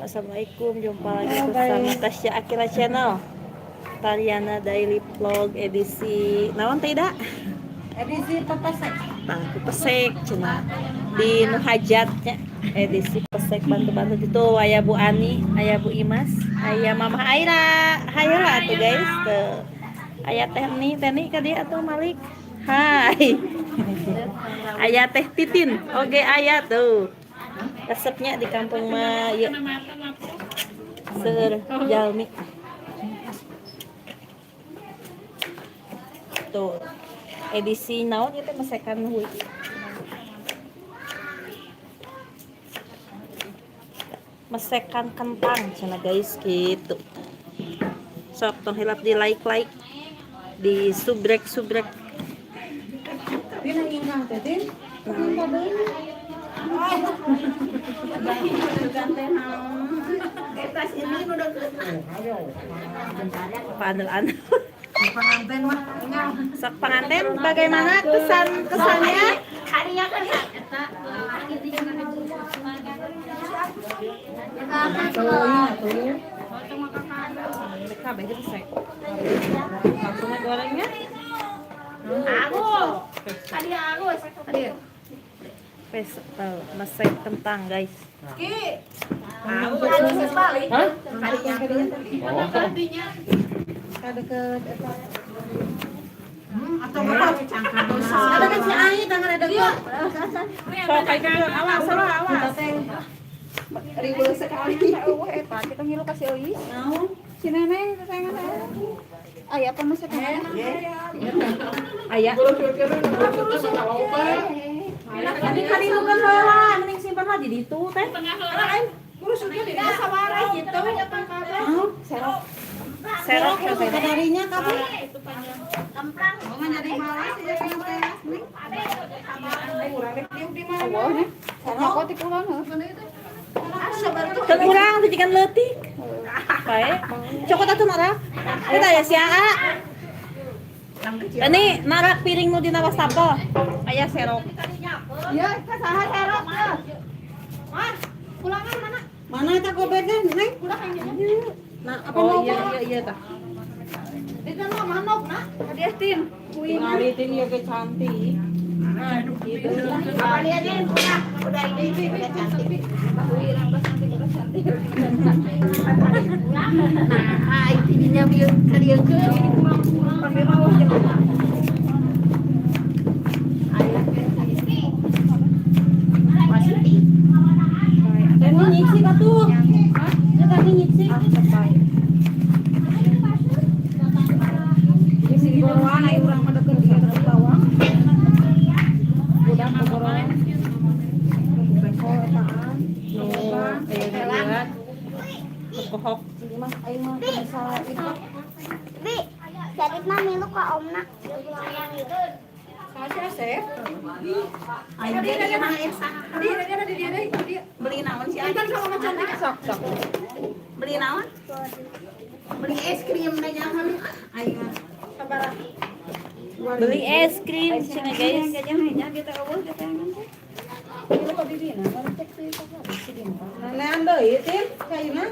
Assalamualaikum. Jumpa lagi bersama Tasya Akira Channel. Tariana Daily Vlog edisi naon teh da? Edisi pepesek. Tah, pesek cenah. Di nu hajat nya. Edisi pesek bantu-bantu itu aya Bu Ani, aya Bu Imas, aya Mama Aira. Hayo lah tuh guys tuh. Aya Teh Ni, Teh Ni ka dieu atuh Malik. Hai. Aya Teh Titin. Oke aya tuh. Resepnya di kampung mah ieu. Seur jalmi. Tuh. Edisi naon ieu teh mesekan hui. Mesekan kentang cenah guys gitu. Sok tong hilap di like-like, di subrek-subrek. Dina ingkang teh Tin. Minta deui. Paandel-andel. Pengantin mah ingang. Sok pengantin bagaimana kesan-kesannya? Kabeh selesai. Langsung aja gorengnya. Pesek mesek kentang guys. Ki. Hah? Ka deket eta. Atau apa? Ada kan si Ai tangan ada deket. Sok kayak gitu, awas awas awas. Ribet sekali. Eueuh eta kita ngilu ka si Euis. Naon? Si Neneng kesayangan saya. Aya apa masakan? Aya. Ini kali lu kan heula, mending simpan lah di ditu teh. Serok. Serok Ke darinya kabeh. Eueuh nih. Serok ti kulon heuh. Kan urang teh jikan leutik. Bae. Cokot atuh narak. Eta aya si Aa. Ini narak piring nu dina wastafel. Aya serok. Ya, ka saha serok teh? Mah, pulangan mana? Mana eta gobetnya, Neng? Nah, apa oh, iya iya iya tah. Di sana manok na. Hadiah tin. Tingali tin ieu ge cantik. Teh ini nyicip atuh. Ya tadi nyicip. Di bawah ai urang mah deket di bawang. Budak bogoroan. Bengkol etaan. Nu aya lihat. Kohok. Ini mah aing mah bisa itu. Bi, jadi mah milu ka omna. Beli naon si Ai? Sok sok. Beli naon? Beli es krim na jangan. Aing mah. Beli es krim cenah guys. Jajan kita eueuh kita yang teh. Ieu ka bibina, baru cek sih si Dimpa. Nenean deui Tin, kayuna.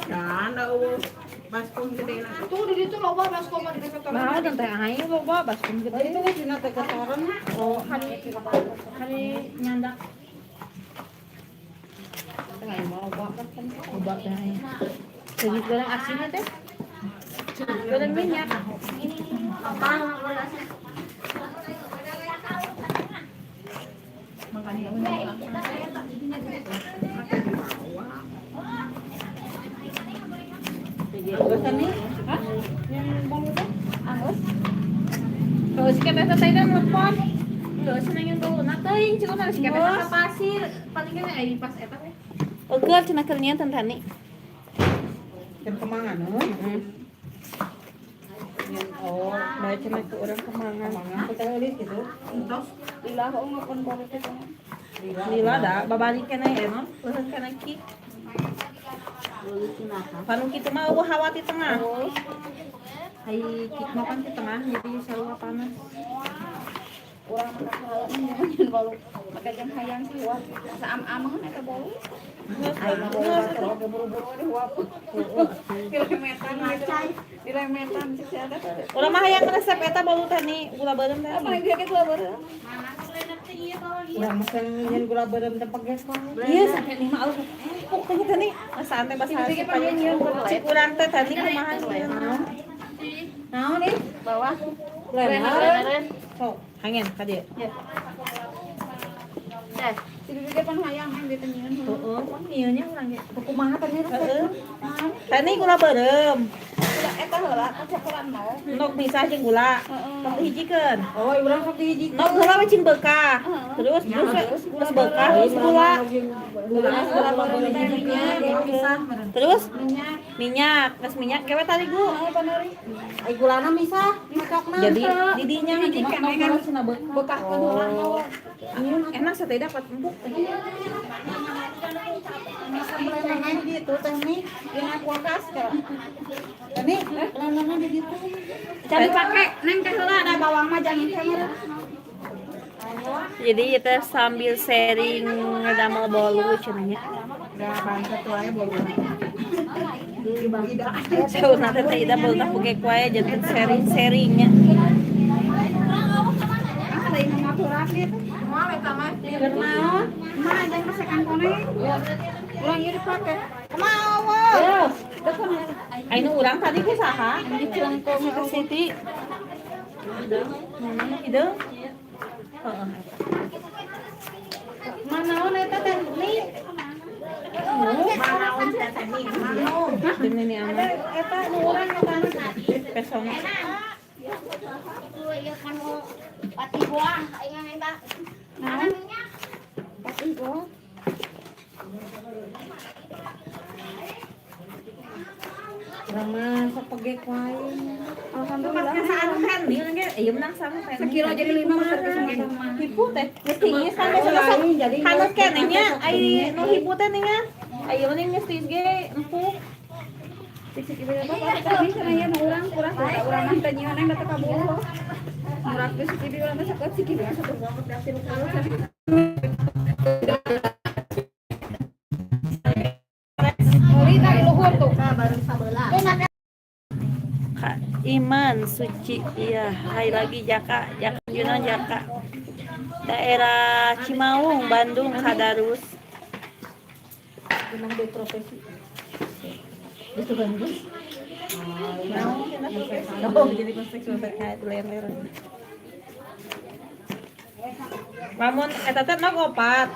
Kan eueuh baskom gede na. Tuh di ditu loba baskom mah di dekat Nah, dan teh aing loba baskom Oh, gede. itu kan dina teh ketoran. Oh, hari hari nyandak. Teh aing mah loba loba teh aing. Sejuk goreng asinnya teh. Goreng minyak. Anggosan nih. Kalau si ketek teh kan telepon. Enggak senengin dulu. Nah, teuing cukup harus si ketek ka pasir. Paling kan ai pas eta teh. Oke, cenah keur nyian tentani. Keur kemangan heuh. Oh, bae cenah ke urang kemangan. Kemangan teh eulis gitu. Lila heuh ngepon bolu teh. Lila da babalik keneh emang leuheung keneh ki. Panu kitu mah eueuh hawa ti tengah. Ai kitu mah pan ti tengah jadi sarua panas. Urang mah kahaleuh nyeun bolu. Make jeung hayang sih wah. Saam-ameun eta bolu. Geus atuh. Buru-buru dihuap. Dilemetan gitu. Dilemetan cek si Ada. Urang mah hayang resep eta bolu teh nih, gula beureum teh. Apa yang dia gula beureum? Urang mah nyen gula beureum teh peges wae. Iya, sampai nih mah alus. Empuk teh teh nih. Masaan teh basa cik urang teh tadi kumaha sieuna. Naon ih? Bawah. Blender. Sok, hangen ka dieu. Teh, si Bibi ge pan hayang main di teh nyieun. Heeh, pan ieu nya urang ge. Kumaha tadi resep? Heeh. Tani gula beureum. Gula eta heula kan coklat mau. Nok misah jeung gula. Sok dihijikeun. Oh, urang sok dihijikeun. Nok heula we cing beukah. Terus terus we geus beukah terus gula. Gula gula beureum dihijikeun misah meureun. Terus minyak, geus minyak kewe tarigu. Ai gulana misah, ngocokna. Jadi didinya Hijikeun nok we kan heula cenah beukah. Beukahkeun heula mau. Enak saya tidak dapat empuk. Bisa blenderan di ditu teh nih. Dina kulkas ka. Teh nih, blenderan di ditu. Can dipake neng teh heula ada bawang mah jangan teh meureun. Jadi kita sambil sharing ngedamel bolu cenah nya. Udah bangsa tuanya bolu. Saurna teh teh Ida bolu teh puke wae janten sharing-sharingnya. Ah, lain ngaturan gitu. Moal eta mah. Keur naon? Mah jangan masakan koneng. Urang ieu dipake. Kumaha eueuh? Ainu urang tadi ku saha? Ke Siti. Hideung. Heeh. Manaon eta teh nih? Manaon cenah teh nih? Manaon. Jeung nini amat Eta nu urang eta. pesona. Iya kan mau pati buah, ingat eta. Naon? Pati buah. Urang mah sok pegek wae. Alhamdulillah. Saan kan di urang ge ieu menang sama kan. Sekilo jadi lima besar ke semua. Hipu teh. Geus tiis kan geus sok Jadi haneut keneh nya ai nu hipu teh nih nya. Ai mending geus tiis ge empuk. Cik cik ibu bapak tadi cenah ieu nu urang kurang da urang mah teh nyieun neng teh kaburu. Murah geus cik ibu urang mah sakeut cik ibu satu buah teh 30 cenah. Ori tadi luhur tuh. Baru sabeula. Kak Iman Suci, iya, hai lagi Jaka, Jaka Juno Jaka. Daerah Cimaung, Bandung, Kadarus. Memang di profesi. Itu bagus. Oh, jadi konsep kayak ler-ler. Lamun eta teh nok opat.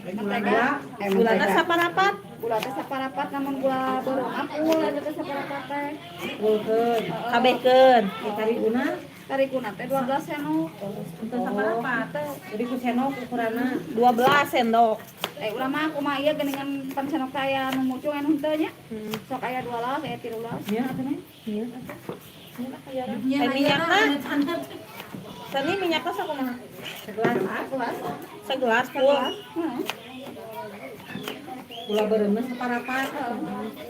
Mentega, Gulana saparapat. gula teh saparapat namun gula beureum ampul eta teh saparapat teh. Ulkeun. Kabehkeun. Tariguna Tariguna teh 12 sendok. teu saparapat. Jadi ku sendok ukuranna. 12 sendok. Eh urang mah kumaha ieu geuningan pan sendok teh aya nu mucung anu henteu nya. Sok aya 12, aya 13. Nya atuh neng. Eh minyakna. Tadi minyakna sakumaha? Segelas. Gelas. Segelas full. Heeh. Gula beureumna saparapat.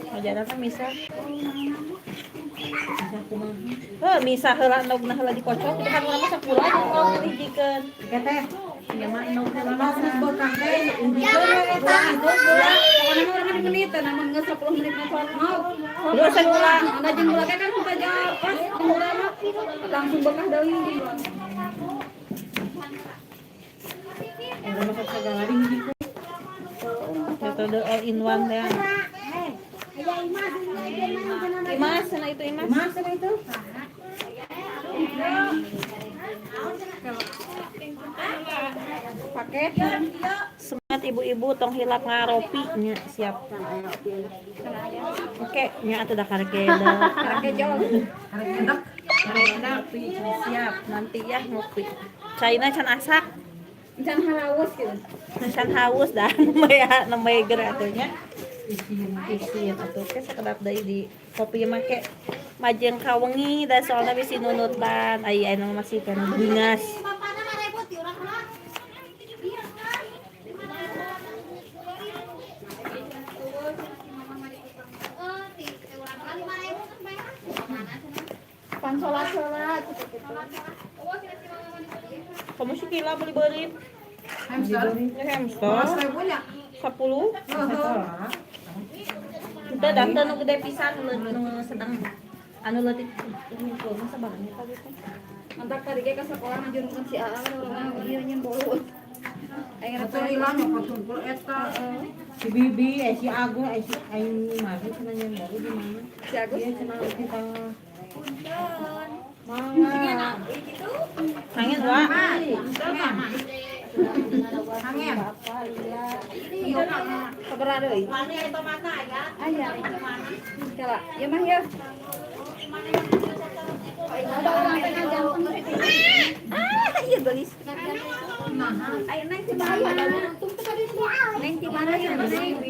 Majarah teh misah. Bisa kumaha? Heuh, misah heula endogna heula dikocok, itu kan urang mah sakula jeung endog dihijikeun. Ke teh. Ieu mah endog heula Pas geus beukah teh hijikeun we eta. Gula, pokoknya mah urang mah di menit teh namun geus 10 menit mah sholat mau. Terus gula. Nah jeung gula teh kan henteu jauh pas jeung gula mah langsung bekah deui. Urang mah sok sagala dihijikeun. Metode all in one teh. Imas, cenah itu Imas. Mas cenah itu. Pakai Semangat ibu-ibu tong hilap ngaropi nya siap. Oke, nya atuh da karekedah. karek jol. Karekedah siap nanti ya ngopi. Caina can asak, Can haraus gitu. can haus dah nembe ya, nembe ger atuh nya. Isin atuh ke sakedap deui di kopi make majeng kawengi da soalna bisi nunutan ai anu masih kan bingas. Bapakna mah repot di urang mah. Pan sholat-sholat gitu gitu. Kamu sih kila beli beurit. Hamster. Hamster. Ribunya. 10. Kita daftar nu gede pisan nu sedang anu leutik hungkul masa banget tadi teh. Mantap tadi ge ka sekolah ngajurungkeun si Aa urang ieu nyen bolu. Aing Atau hilang nyokot tungkul eta. Si Bibi, si Agus, si aing mari cenah nyen baru di mana? Si Agus. Iya cenah kita. Mangga. Angin wa. Angin. Sabaraha deui? Mana itu mata ya? Aya. Kala, ieu mah ieu. Ah, iya gelis. Ayo neng di mana? Neng di mana ya, Neng?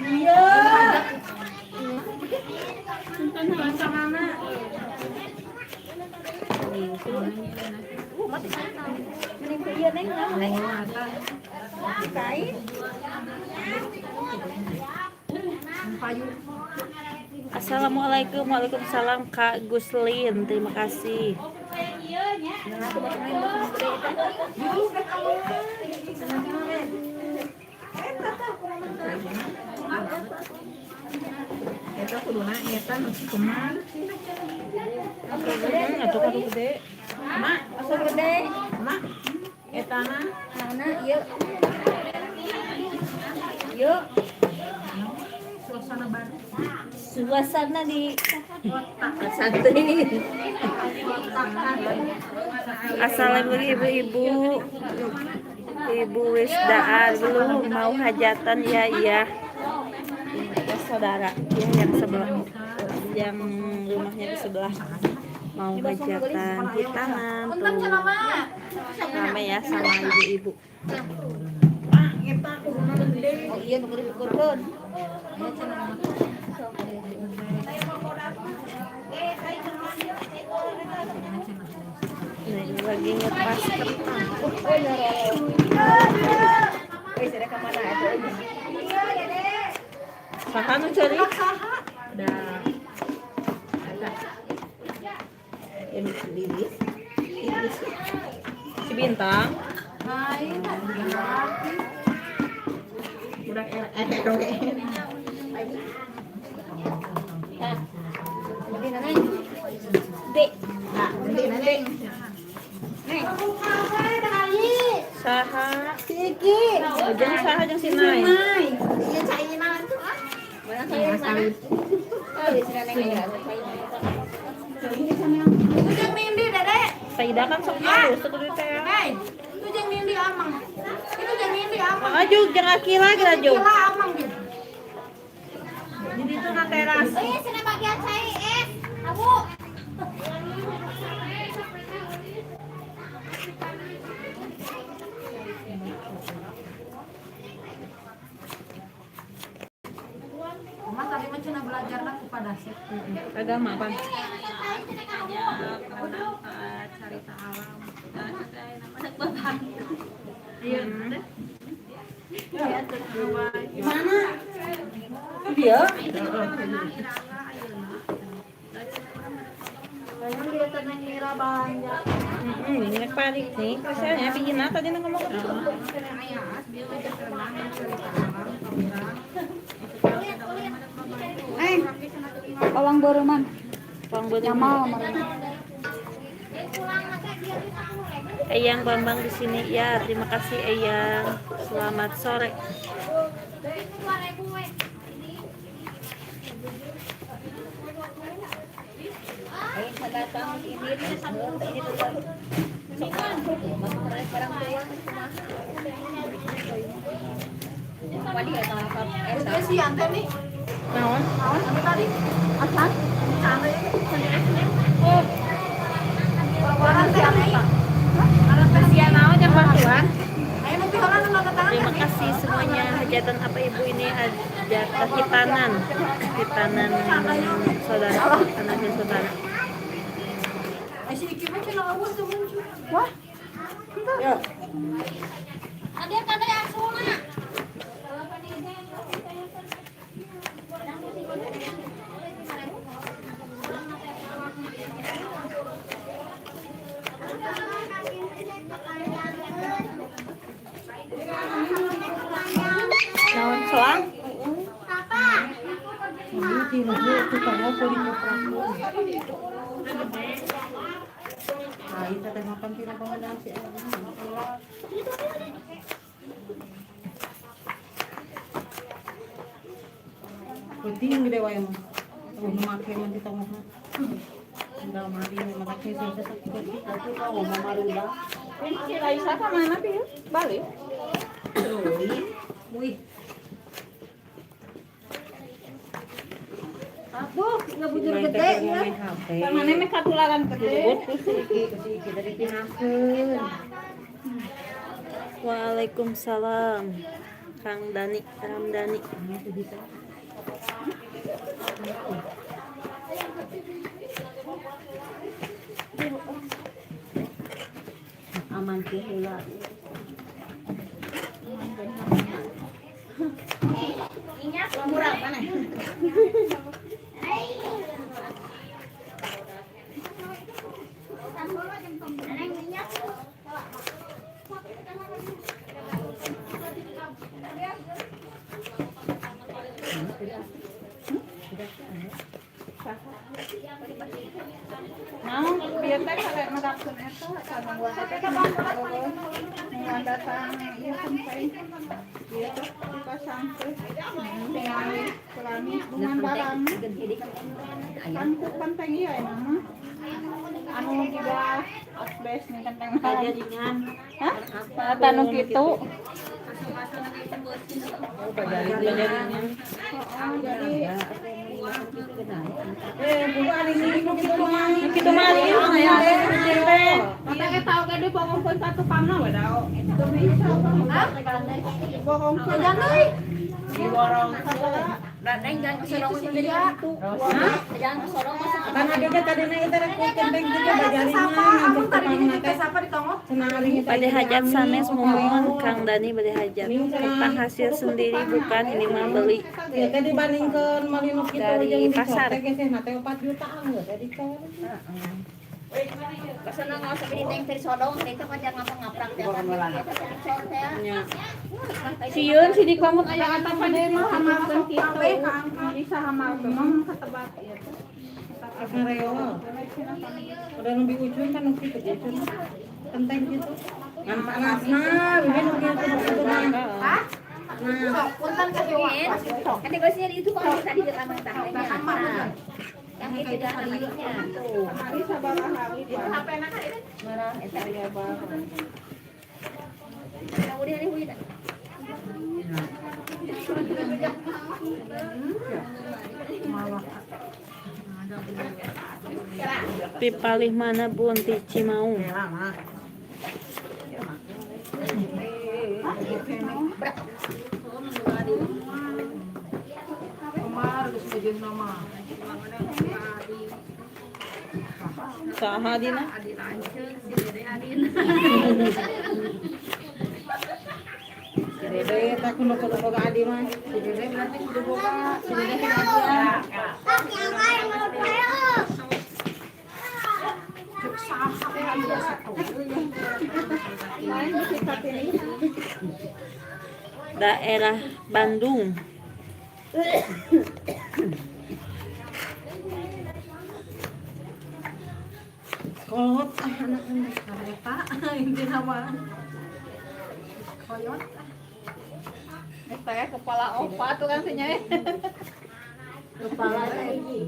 Iya. Mending ke ieu neng, neng. Kain. Assalamualaikum, waalaikumsalam Kak Guslin, terima kasih. Eta kuduna eta nu kumaha? Atuh kadu gede. Mak, Asa gede. mak. Eta na Mana ieu? Ieu. Suasana baru. Suasana di santri. Assalamualaikum ibu-ibu. Ibu Wisdaan belum mau hajatan ya iya. Ini ya, saudara ya yang sebelah, yang rumahnya di sebelah mau hajatan hitanan tuh. Rame ya sama ibu-ibu. Eta kuduna gede. Oh iya nu kudu diukurkeun. Nah, ini lagi ngepas kentang. Wis rek ka mana atuh euy. Saha nu cari? Dah. Eta. Ini lilis. Lilis. Si Bintang. Budak dong. Gede na neng. Gede. Nah, gede na neng. Neng. Saha? Si Iki. Jeung saha jeung si Nay? Iya caina tuh ah. Mana saya mana? Oh, di sini neng ya. Itu jeung mimpi, Dede. Saida kan sok halus tuh kudu teh. Hei, itu jeung mimpi amang. Itu jeung mimpi amang. Maju jeung Akila geura jauh. Gila amang gitu. Jadi itu na teras. Eh, sini bagian cai es. Abu. Mama tadi mah cenah belajarna kepada sih. Agama apa? Mana? Dia. Ini parik nih. Misalnya bijina tadi nu ngomong. Neng. Bawang beureum. Bawang beureum. Nyamal meureun. Eyang Bambang di sini ya. Terima kasih Eyang. Selamat sore. Aing datang ini ini tuh. Masuk barang tua. Wadi ya sama Itu si Ante nih. Naon? Naon anu tadi? Acan? Canda ya. Oh, Orang teh ane. Orang teh sia naon jeung bantuan? Ayo nanti orang nu tangan. Terima kasih semuanya. Hajatan apa ibu ini? Hajatan hitanan. Hitanan saudara, anaknya saudara. Si Iki mah cenah eueuh teu muncul. Wah. Ya. Ada kada yang suna. Naon soang? Ini tinubu tukang opo di kopraku. Nah, itu teh makan tina pangedang si Abah. Penting gede wae mah. Oh, nu make mah di tonggoh mah. Tinggal mandi make selesai sakit tapi kau mah maruda. Ini si Raisa ka mana Pi? Balik. Wih, Aduh, nggak bujur gede ya. Ka mana meh katularan gede. Si Iki tadi pinakeun. Waalaikumsalam. Kang Dani, Ramdhani. Aman sih heula. Murah mana? Mau biar teh kalau ngedapkeun eta ka nungguan datang ieu sampai ieu teh dipasang teh tinggal kulami bungan barang kan ku kenteng ieu emang mah anu juga asbes nih kenteng. Jaringan. Hah? Tanu kitu. Oh, jaringan. Jadi Eh, bu ari ini nu kitu mah. Kitu mah ieu mah ya teh. Mata eta oge di bongongkeun ka tukangna we da. Teu bisa. Hah? Bongongkeun. Di warung. Kan ada teh tadi na eta rek kenteng kitu bajaringan. Abang tadi ini teh siapa di tonggoh? Cenah ari kita Bade hajat sanes mohon Kang Dani bade hajat. Tukang hasil sendiri bukan, ini mah beli. Ya teh dibandingkeun meuli nu kitu Dari jeung di pasar. teh geseh na teh 4 jutaan geus teh dicor. Nya. Sieun si dikomut aya atapan deui mah hamalkeun kitu. Bisa hamalkeun mah katebak ieu teh. Pas ngareol. Udah lebih ucun kan nu kitu ucun. Kenteng kitu. Ngan panasna, bibi nu kitu nu kitu mah. Hah? Nah, Sok, punten ka dewa. Kan negosinya itu kalau tadi di taman tahnya. Yang itu dah anaknya tuh. Kamari sabaraha hari Itu HP anak kan itu. marah. Eta Yang udah ini udah. Di palih mana bun ti Cimaung? Lama. Omar geus meujeuh nama. Saha dina? Si Dede teh kudu kudu boga adi mah. Si Dede berarti kudu boga. Si Dede kudu adian. Lain bisi kapilih. Daerah Bandung. Kolot ah anak ini kareta intina mah. Koyot. Eta ya kepala opat tuh kan nya. Kepala hiji.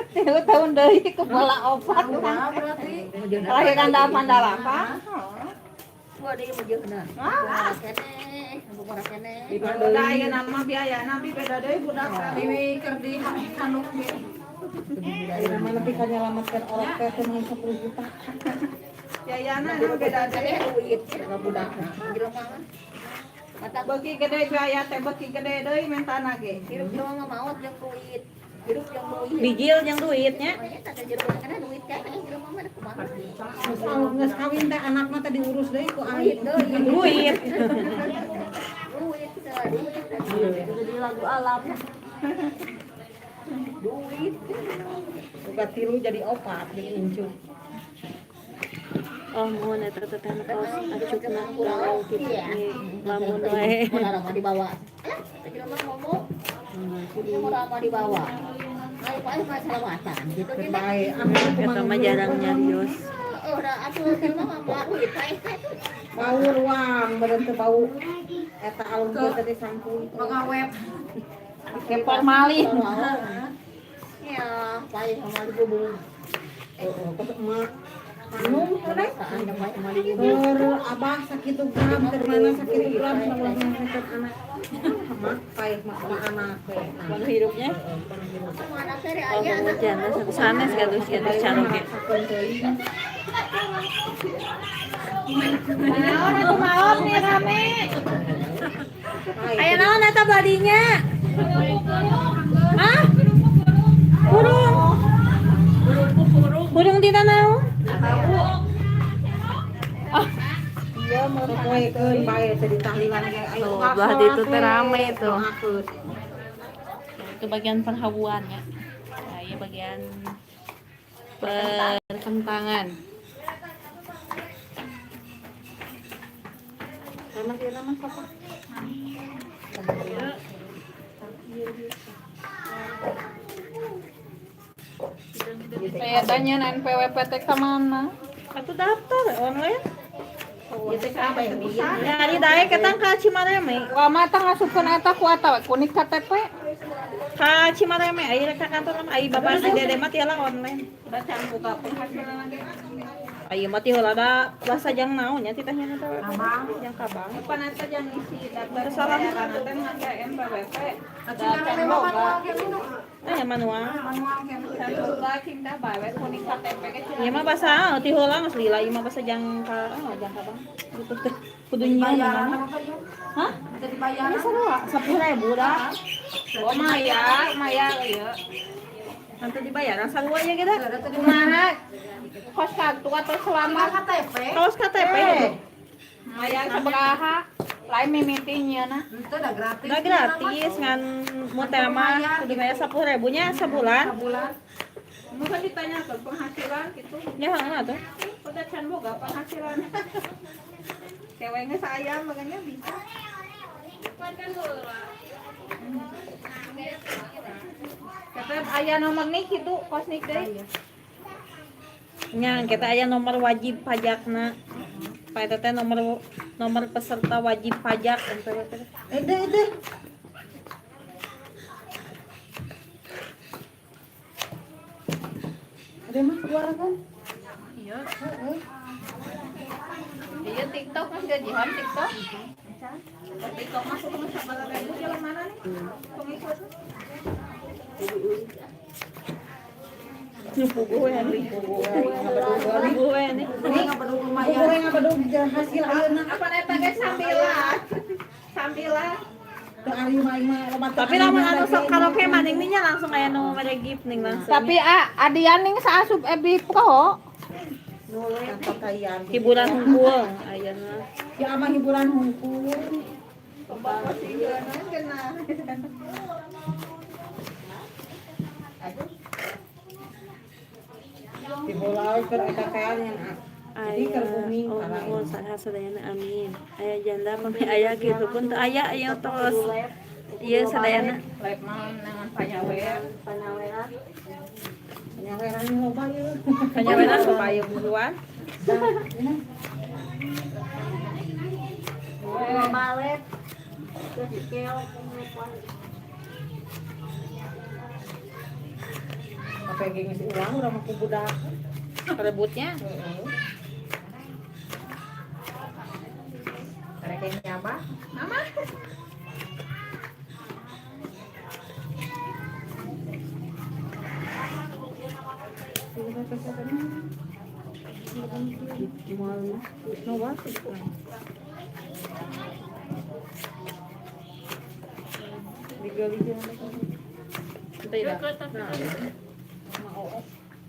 Tilu tahun deui kepala opat tuh kan. Berarti Kelahiran 88. Gua ada yang mau jauh Ah, Kene, bukan kene. da ayeuna mah biayana bi beda deui budak. Dewi keur di handuk ge. Ayeuna mah nepi ka nyalametkeun orok teh teu meunang 10 juta. Biayana nu beda deui. Duit, enggak budak. Jelema mah. Kata Beuki gede biaya teh beuki gede deui mentana ge. hirup jelema mah maot jeung duit. Hirup jeung duit. Bijil jeung duitnya. Eta teh jelema kana duit teh jelema mah kumaha. Geus geus kawin teh anak mah teh diurus deui ku Duit aing. deui. Duit. Duit, duit. Jadi lagu alam. Duit. Boga tilu jadi opat jadi incu. Oh, mohon eta teh nu kaos acukna galau kitu nih lamun wae. Mau dibawa. Ngomong. Mau dibawa. Ayo ayo salamatan gitu. Baik, Eta mah jarang nyarios. Bau ruang, badan teu bau. Eta alum teh tadi sangkul. Pengawet. Pakai formalin. Ya, paling sama digubung. Heeh, kos emak. Manung teh. Keur abah sakitu gram, keur mana sakitu gram salah ngangkeun anak. Mak paeh mak sama anak we. Nah, Manu hirupnya. heeh, pernah hirup. Oh, mohon janda sanes gaduh gaduh caroge. Rasakeun teuing. Naon atuh maot nih rame. Paeh. Aya naon eta badinya? Hah? Burung. Burung tina naon? Poekeun bae teh ditahlilan ge. Ayo Tuh, belah ditu teh rame tuh. Doakeun. Itu bagian perhabuan ya. Nah, iya bagian perkentangan. Anak ieu mah papa. Saya tanya NPWP teh ka mana? Atau daftar online. Nyari daek ketang ka Cimareme. Wah mah tah ngasupkeun eta ku eta we kunik KTP. Ka Cimareme aya ka kantor mah aya bapak si Dede mah tiala online. Udah can buka penghasilan lagi. Aya mah ti heula da bahasa jang naon nya titahnya eta we. Jang kabang. Pan eta jang isi daftar Salah. pembayaran teh make NPWP. Da can boga. Ah ya manual. Can boga cing tah bae we kunik KTP ge cenah. Ieu mah bahasa ti heula geus lila ieu mah bahasa jang ka oh, jang kabang. Gitu teh. Kudu nyieun mana? Hah? Ini sarua 10.000 dah. Oh maya, maya ieu. Nanti dibayaran sarua ya kita. Kumaha? Kos kartu atau selama KTP. Kaos KTP gitu. Maya sabaraha? Lain mimiti nyieuna. Itu udah gratis. Udah gratis ngan mun teh mah kudu bayar 10.000 nya sebulan. Sebulan. Mungkin ditanya ke penghasilan gitu. Ya heeh atuh. Udah can boga penghasilan. Ceweknya saya makanya bisa. Kata aya nomor nih gitu, kos nih deui. Nya kita aya nomor wajib pajakna. Pak eta teh nomor nomor peserta wajib pajak NPWP. Ede ede. Ada mah keluar kan? Iya. Heeh. Iya TikTok mas gajian TikTok. TikTok masuk ke sabaraha ribu jalan mana nih? Pengikut. Nu puguh we nih. Puguh we nih. Puguh we ngabedug hasil ayeuna. Apa eta ge sambilan. Sambilan. Teu ari mah aing mah loba teu Tapi lamun ari anu mah sok karaoke maning nya langsung aya nu mere gift ning langsung. Tapi adian ning saasup Ebi Pro. Pakaian. Hiburan hungkul ayeuna. Ya ama hiburan hungkul. Di bola keur eta kaean yang jadi Aya, keur booming oh parah. nuhun saha sadayana amin. Aya janda pami aya kitu pun teu aya aya tos. Ieu sadayana. Lep mah nangan panyawer. Penyaweran loba ieu. Panyaweran loba ieu buruan. Balik. Apa yang geus ulang urang mah ku budak. Rebutnya. Heeh. Karek nyaba. Mama.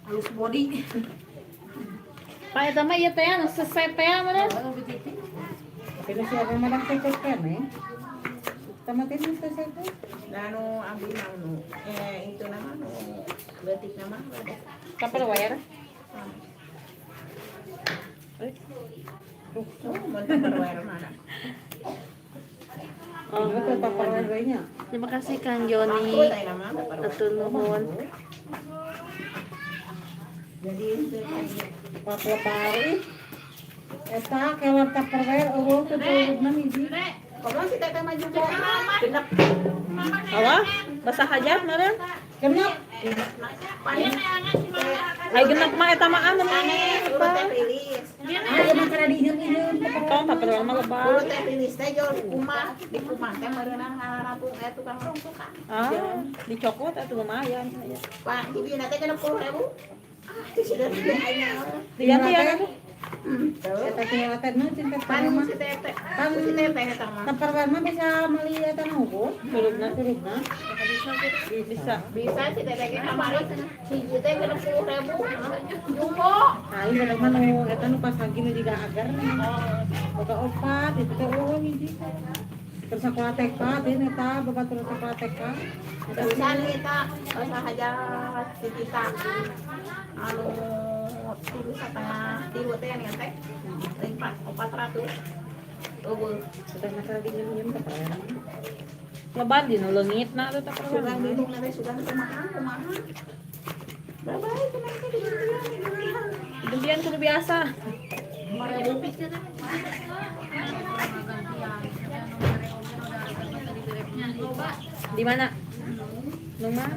Halus body. Pak eta mah ieu teh anu seset teh meureun. Tapi siapa yang madah teh keneh? Tama teh teh teh. Nanu abdi mah nu itu nama nu leutik nama ada. Tupperware. Oh, mun Tupperware mana. Oh, Itu Tupperware we nya. Terima kasih Kang Joni. Aku teh nama Tupperware. Atur nuhun. Jadi itu Paplepar ih. Eta kelar Tupperware eueuh teu turunna hiji. Kalau si teteh maju kok genep. Apa? Basah hajat meureun? Genep. Paling Ai genep mah eta mah anu aneh, bulu teh rilis. Aya mah kana diinjem-injem Tupperware. Tong Tupperware mah Bulu lebar. teh rilis teh jauh di kumah, di kumah teh meureunang ngalarapung aya tukang rongsokan. Ah, dicokot atuh lumayan. Pak, hijina teh 60.000. Ah, itu sudah di aing. Diganti ya tuh. Eta tinggal teh nu cinta Pan mah. si teteh, pan si teteh eta mah. Tupperware mah bisa meuli eta nu hukum. Surupna Surupna. bisa. Bisa si teteh ge kamari hiji teh 60.000. Jumbo. Aing bae mah nu eta nu pas lagi nu jiga agar. Boga opat itu teh eueuh hiji. Terus sekolah TK, teh eta babaturan sekolah TK. Bisa nih eta bahasa hajat si kita anu 3,5 tilu teh yang teh empat 400 eueuh. Sudah masalah dinjem-njem Tupperware. Lebar di nu leungitna tuh Sugan Tupperware. bingung nanti sugan kumaha kumaha. Bye bye kenapa digantian digantian. Gantian kudu biasa. Di mana? Nu mana?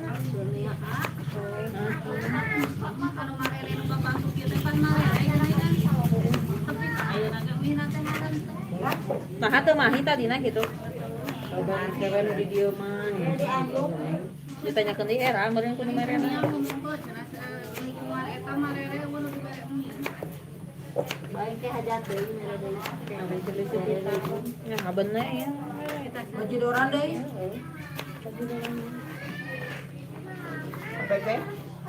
Nah, teu mahi tadina gitu. Coba cewek nu di dieu mah. Ditanyakeun di era meureun kudu merena. Baik teh hajat deui mere deui. Ya, bener ya. Baju doran deui. Sampai teh.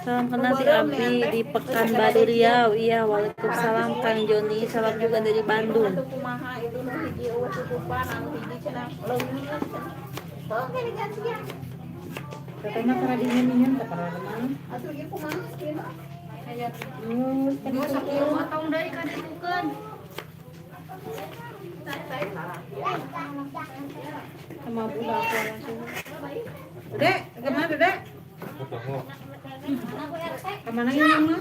Salam kenal si Abi di Pekanbaru Riau. Iya, waalaikumsalam Kang Joni. Salam juga dari Bandung. Atuh kumaha itu nu hiji eueuh tutupan anu hiji cenah leungit cenah. Tong ge digantian. Teteh mah kana dinjem-njem Tupperware mah. Atuh ieu kumaha ieu mah. Nu tadi Geus sakieu mah tong deui ka ditukeun. Sama budak langsung. Dek, kemana Dek? Kemana ini mah?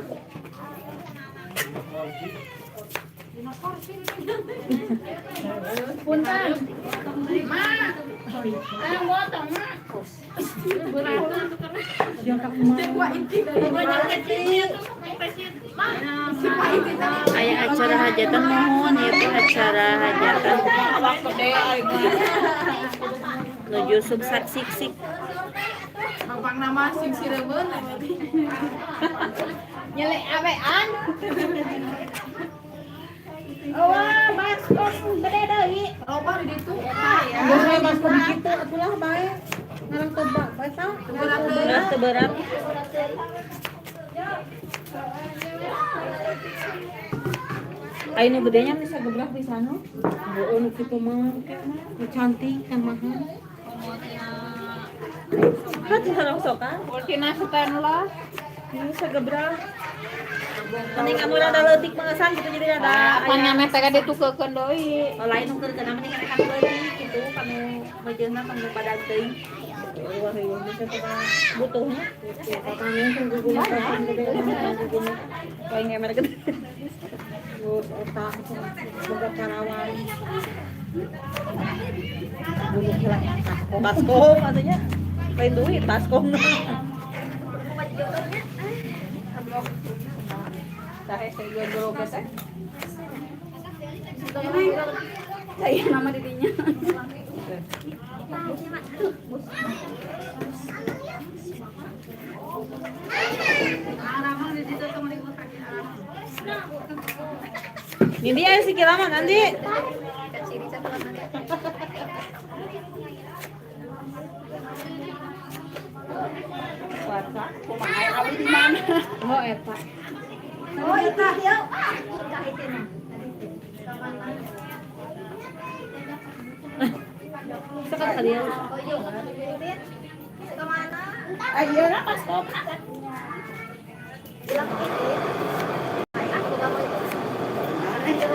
Punten. Ma. Ayo motong, Ma. Siapa kemana? Aya acara hajatan mohon itu acara hajatan. Nuju suksak sik-sik. Bang nama sing sirebeun Nyelek awean. Wah, baskom gede deui. Loba di ditu. Geus we baskom kitu atulah bae. Ngarang toba bae tah. Berat teu berat. Ayo nu gedenya bisa gebrah pisan nu. Heeh nu kitu mah. Nu cantik kan mahal. Hati rongsokan. Tina lah. Ini bisa gebrah. Mending kamu rada leutik mengesan gitu jadi rada Pan nyameh teh ditukekeun deui. Oh, lain nu keur kenapa mending kan leutik gitu kanu mejeuna kanu padag teuing. Wah, ieu bisa teh. Butuhnya Tatangnya teh guguna tatang gede mah guguna. lain ngemer gede. Geus eta boga parawan. Bunuh heula baskom. Baskom artinya lain duit baskom. Sahe saya dulu teh. Saya nama didinya. Aramang di ditu tong ribut kaki aramang. Nindi ayo si kilama nanti. Puasa kumaha abi di mana? Oh eta. Oh, itu dia. Sekat kali ya. Ayeuna baskom. Ya,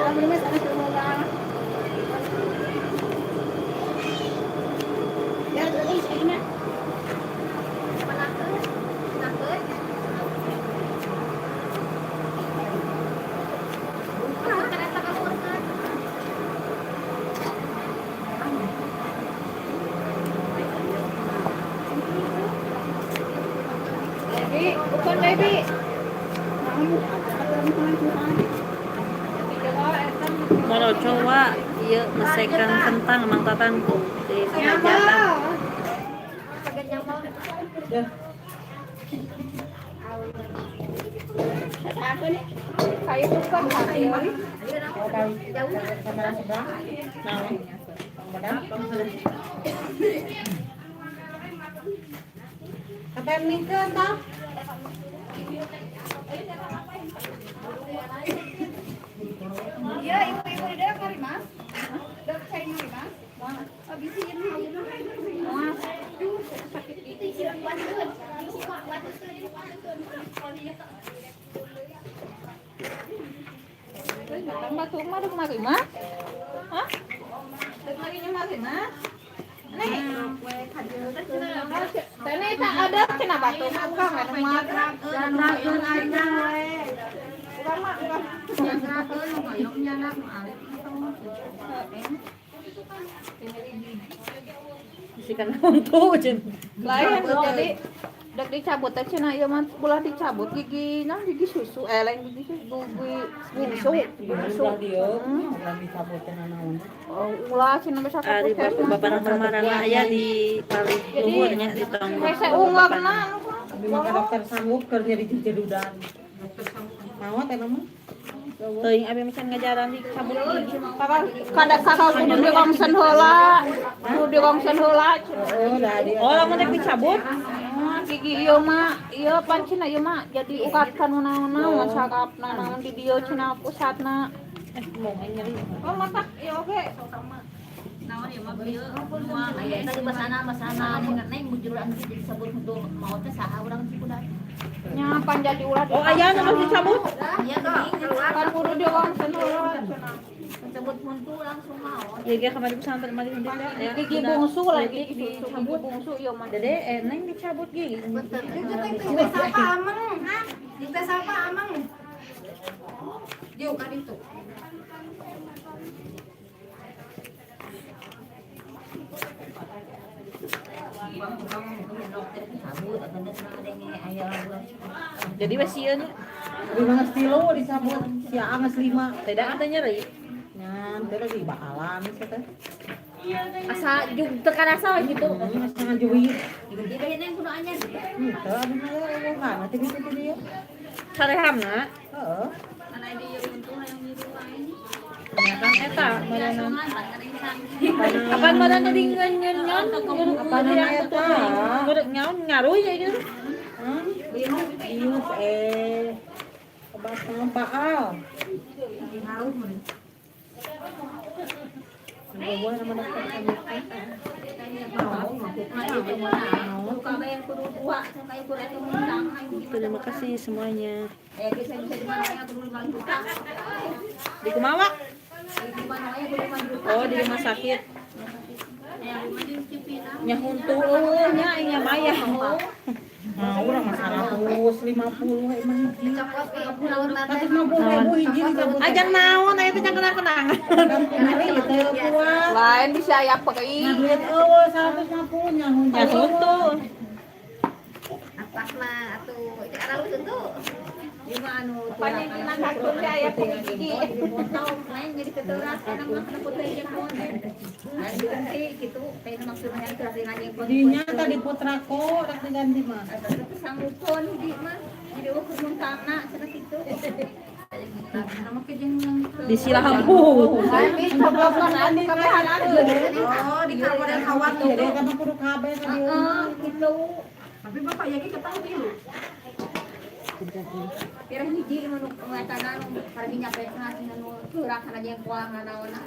euy, ayeuna. Baby, bukan baby. Moro coba ieu mesekan kentang Mang Tatang di hajatan. Kayu bukan kayu. Kapan nikah tah? Iya, ibu-ibu di dalam kari mas. Dek cai mari mas. Oh, bisi ini. Mas. Duh, sakit gigi. Tambah tuh mah dek mari mas. Hah? Dek mari nya mari mas. Nih. Tene tak ada cenah batu mah anu mah. Jangan aja we. Urang mah urang. Bisikan huntu jeung. Lain jadi dek dicabut teh cenah ieu mah ulah dicabut gigi nah gigi susu eh lain gigi susu gigi bungsu bungsu. Ulah dieu, ulah dicabut teh naon. Oh, ulah cenah bisa Ari bapak kamarana aya di palih luhurnya di tong. Hese unglagna Abi mah ka dokter sanggup keur nyeri jejedudan. Dokter sanggup maot eta mah. Teuing abi mah can ngajaran dicabut gigi. Kada kakak kudu di rongsen heula. Kudu di rongsen heula cenah. Oh, dah dia. Oh, lamun rek dicabut Ah, gigi ieu mah ieu pan cenah ieu mah jadi ukat kanu naon-naon sarapna naon di dieu cenah pusatna. Mau nyeri. Oh, matak ieu oge. Naon ieu mah bieu nuang aya tadi basana basana neng bujur anu jadi disebut untuk maot teh saha urang Ciputat. Nya pan jadi ulah. Oh, aya nu geus dicabut. Iya geuning Kan kudu di rongsen heula cenah. disebut muntu langsung maot. Ieu ge kamari pesantren mari henteu teh. Gigi bungsu lah gigi susu gigi bungsu ieu mah. Dede neng dicabut gigi. Itu siapa ameng? Itu siapa ameng? Jauh kan itu. Jadi wes sieun nya. Abi mah geus tilu dicabut, sia geus lima. Tidak ada nyeri. Nyan, teh lagi bakalan sia teh. Asa jug teu karasa we gitu. Asa ngajuit. Jadi neng kudu anyar. Henteu abi mah eueuh kana teh kitu teh dia. Sarehamna. Heeh. Ya kan eta meureunna. Kapan meureunna di ngeun-ngeun Kapan eta? Nyaon ngaruh ya gitu. Hmm, bius obat naon paal. Boboh nama dokter sanggup teh. Terima kasih semuanya. Di kumaha? Oh, di rumah sakit. Nya huntu eueuh nya nya maya. Nah, urang mah 150 emang hiji. 150.000 hiji dicabut. Ajang naon aya teh jang kenang-kenangan. Nyeri teu kuat. Lain bisa aya perih. Nah, duit eueuh 150 nya huntu. Nya huntu. Atas mah atuh itu arah lu tentu. Panyekinan hakun teh aya perih gigi. Dinya tadi putrako rek diganti mah. Di Silahabu. Tapi coblokan anu kabehan anu. Oh, di kamar kawat Jadi kan kudu kabeh ka dieu. Tapi bapak ya ketahui lu. Pirah hiji nu ngatana nu pargi nyapetna cenah nu curah kana jeung kuangan naonna.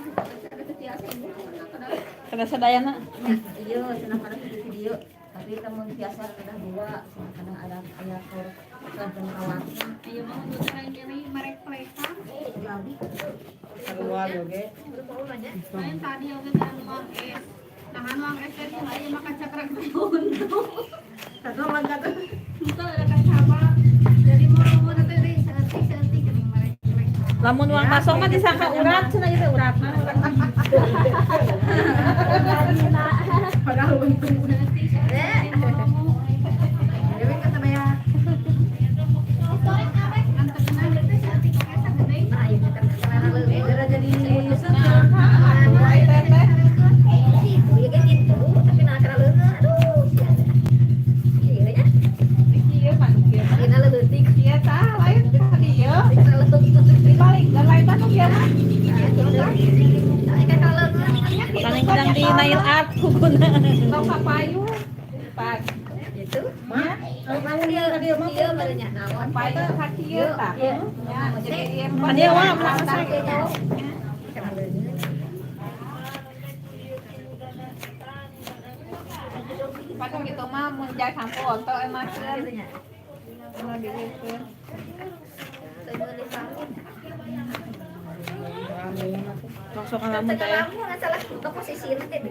Kana sadayana. Iya, cenah kana hiji dieu. Tapi lamun biasa kedah dua, cenah kana ada aya kur. Ayo mah untuk orang kiri merek-merekan. Keluar oge. Lain tadi oge kan nuang es. Nah, nuang es teh aya mah kacakrak untung. Satu langkah tuh. Itu ada kacabak. Jadi mau teh deui saeutik-saeutik geuning merek-merekan. Lamun uang kosong mah disangka urat cenah ieu teh urat mah. Padahal untung. Saeutik-saeutik mau. Dewi kata bayar. Nah, iya kan selera leuwih. Jadi Itu ya kan gitu, tapi nah karena leungeun, aduh, sia. Iya nya. Ieu pan kieu. Dina leutik. Ieu tah lain tadi ieu. Dina leutik. Dibalik dan lain tah nu kieu mah. Nah, kan kalau leungeun Paling kadang di nail art kukuna. Tong papayu. Pak, gitu. Mah, kalau kamu dia dia mah Iya, barunya naon. papayu ka kieu tah. Iya. Ya, jadi ieu Pan ieu mah langsung. Karena leungeun. Padahal gitu mah mun jai sampo onto emakeun. Gitu nya. Ulah dieukeun. Teu meuli sarung. Langsung ka lamun Teu teh. lamun salah buka posisina teh.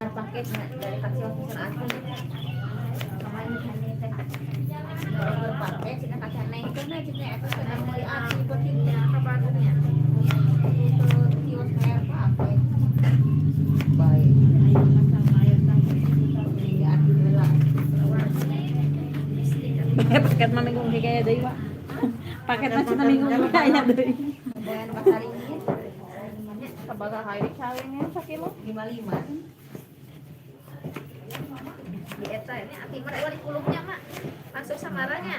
Paket dari taksi waktu sana aku. Kemarin teh. Paket cina kaca neng itu nah cina itu cina meuli ati pentingnya ke Bandungnya. Itu kios merek apa itu? Baik. Ini ati heula. Paket mah minggu ge kaya deui, Pak. Paket mah cenah minggu ge aya deui. Boyan pasar ini. Sabaraha hari cawinnya sakilo? 55. Di eta ini ati mah eueuh di kulupnya mak. Langsung samaranya.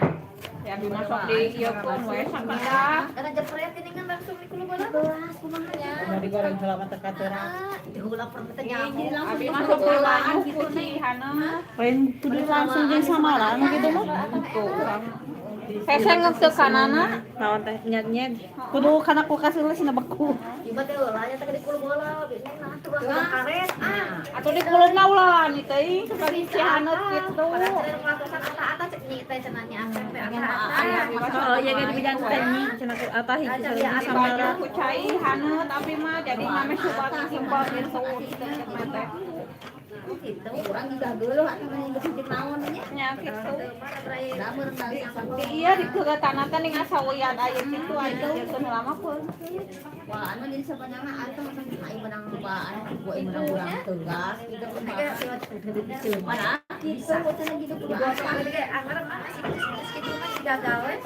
Ya dimasuk di ieu pun we sakedah. Karena jepret ini kan langsung di kulup heula. Belas kumaha nya. Udah digoreng selama teka terang. Ah, diheula pernah teh nyaho. Abi masuk ke payu ku cihana. Lain kudu langsung jeung samaran gitu mah. Hese ngeuseuh kanana. Naon teh nyet-nyet. Kudu kana kulkas heula cenah beku. Iba teh heula nya teh di kulup heula. Nah, tuh karet. Ah, Atuh di kulupna ulah lani teuing sekali cihaneut kitu. padahal ata-ata cek nyi teh cenah nya asep teh ata-ata. Oh iya ge dibidang teh nyi cenah ku atah hiji sareng Baju ku cai haneut abi mah jadi mame suka simpel gitu cek mah teh. Gitu, urang juga geuleuh atuh mah geus di naon nya. Nya kitu. Dameur tali Di iya di kegatana teh ning asawian aya kitu aya jeung lama pun. Wah, anu jadi sebenarnya ada tuh macam ai menang ba, anu gua menang urang tegas gitu mana gitu cenah gitu kudu anggar mah sih kitu mah gagal we.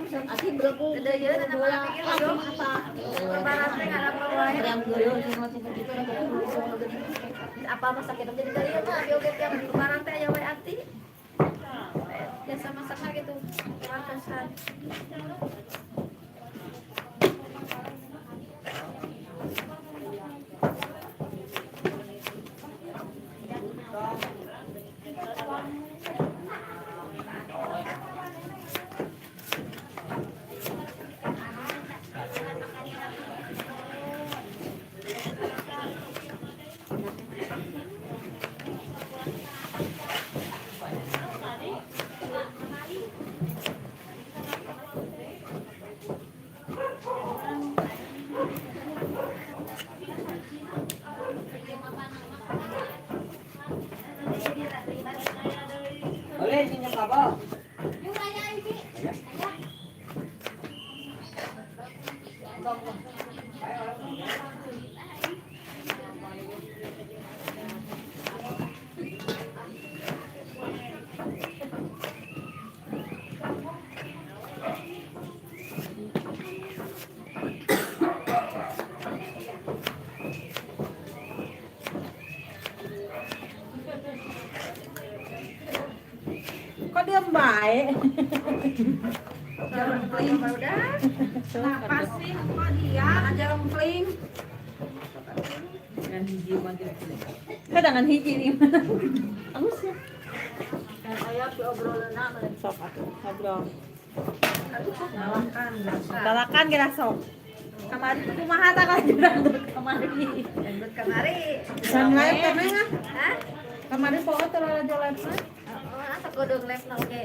Ati berlaku apa masak kita jadi dari mah abi oge tiap lebaran teh aya we ati. Biasa masakna gitu. Wartosan. Boleh ini kabel. Kok diam baik? Kenapa sih kok dia Aja rempling. Kadangan hiji nih. Alus ya. Tapi obrolanna mah. Sok atuh ngobrol. Ngalakan biasa. Balakan geura sok. Kamari tuh kumaha tah ka dangdut kamari. Dangdut kamari. Can live teh Neng ah. Hah? Kamari poho teh lalajo live mah. Oh, asa kudu live na oge.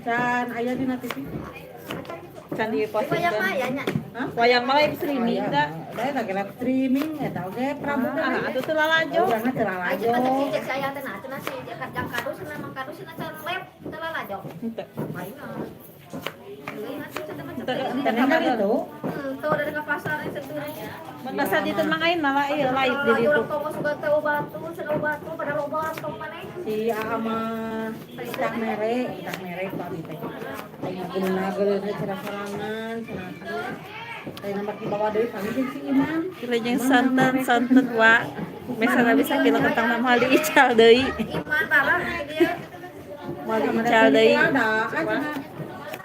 Can aya dina TV. Can di Di wayang mah ya nya. Hah? Wayang mah live streaming da. Da eta ge live streaming eta oge Prabu Ah, atuh teu lalajo. Urangna teu Aja lalajo. mah si cek saya teh nah, cenah si cek jang kadu cenah mang kadu cenah can live teu lalajo. Henteu. Mainan. Leuwih atuh cenah mah Henteu, cenah. henteu. Teh kan itu. Tuh dari ke pasar yang senturi. Mun masa ditu mang ayeuna lah ieu live di ditu. Urang tong sugan teh batu, cenah batu pada loba tong maneh. Si Aa mah itah mere ku abi teh. Aing guna geuleuhna cenah sorangan cenah. Aing mah bawa deui kami jeung si Iman. Wilujeng sonten sonten wa. Mesana bisa kilo kentang nama moal diical deui. Iman barang dia. Moal diical deui.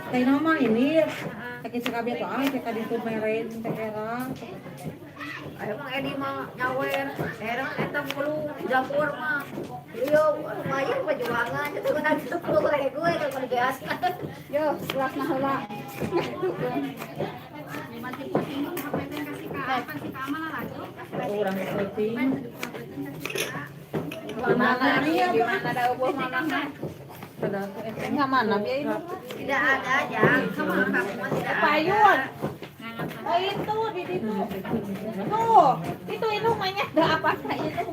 Teh nama ini sakit sekabeh tuh ah teh ka ditu mere teh era. Emang Edi mah nyawer, erang eta mulu jamur mah. Iya, lumayan perjuangan itu kan 10.000 kalau biasa. Yo, gelasna heula. Urang syuting. Mana di mana da eueuh mana? Enggak mana bieu ini. Tidak ada jang, kamu mah tidak ada. Payun. Oh itu di situ. Tuh, itu rumahnya ada apa itu?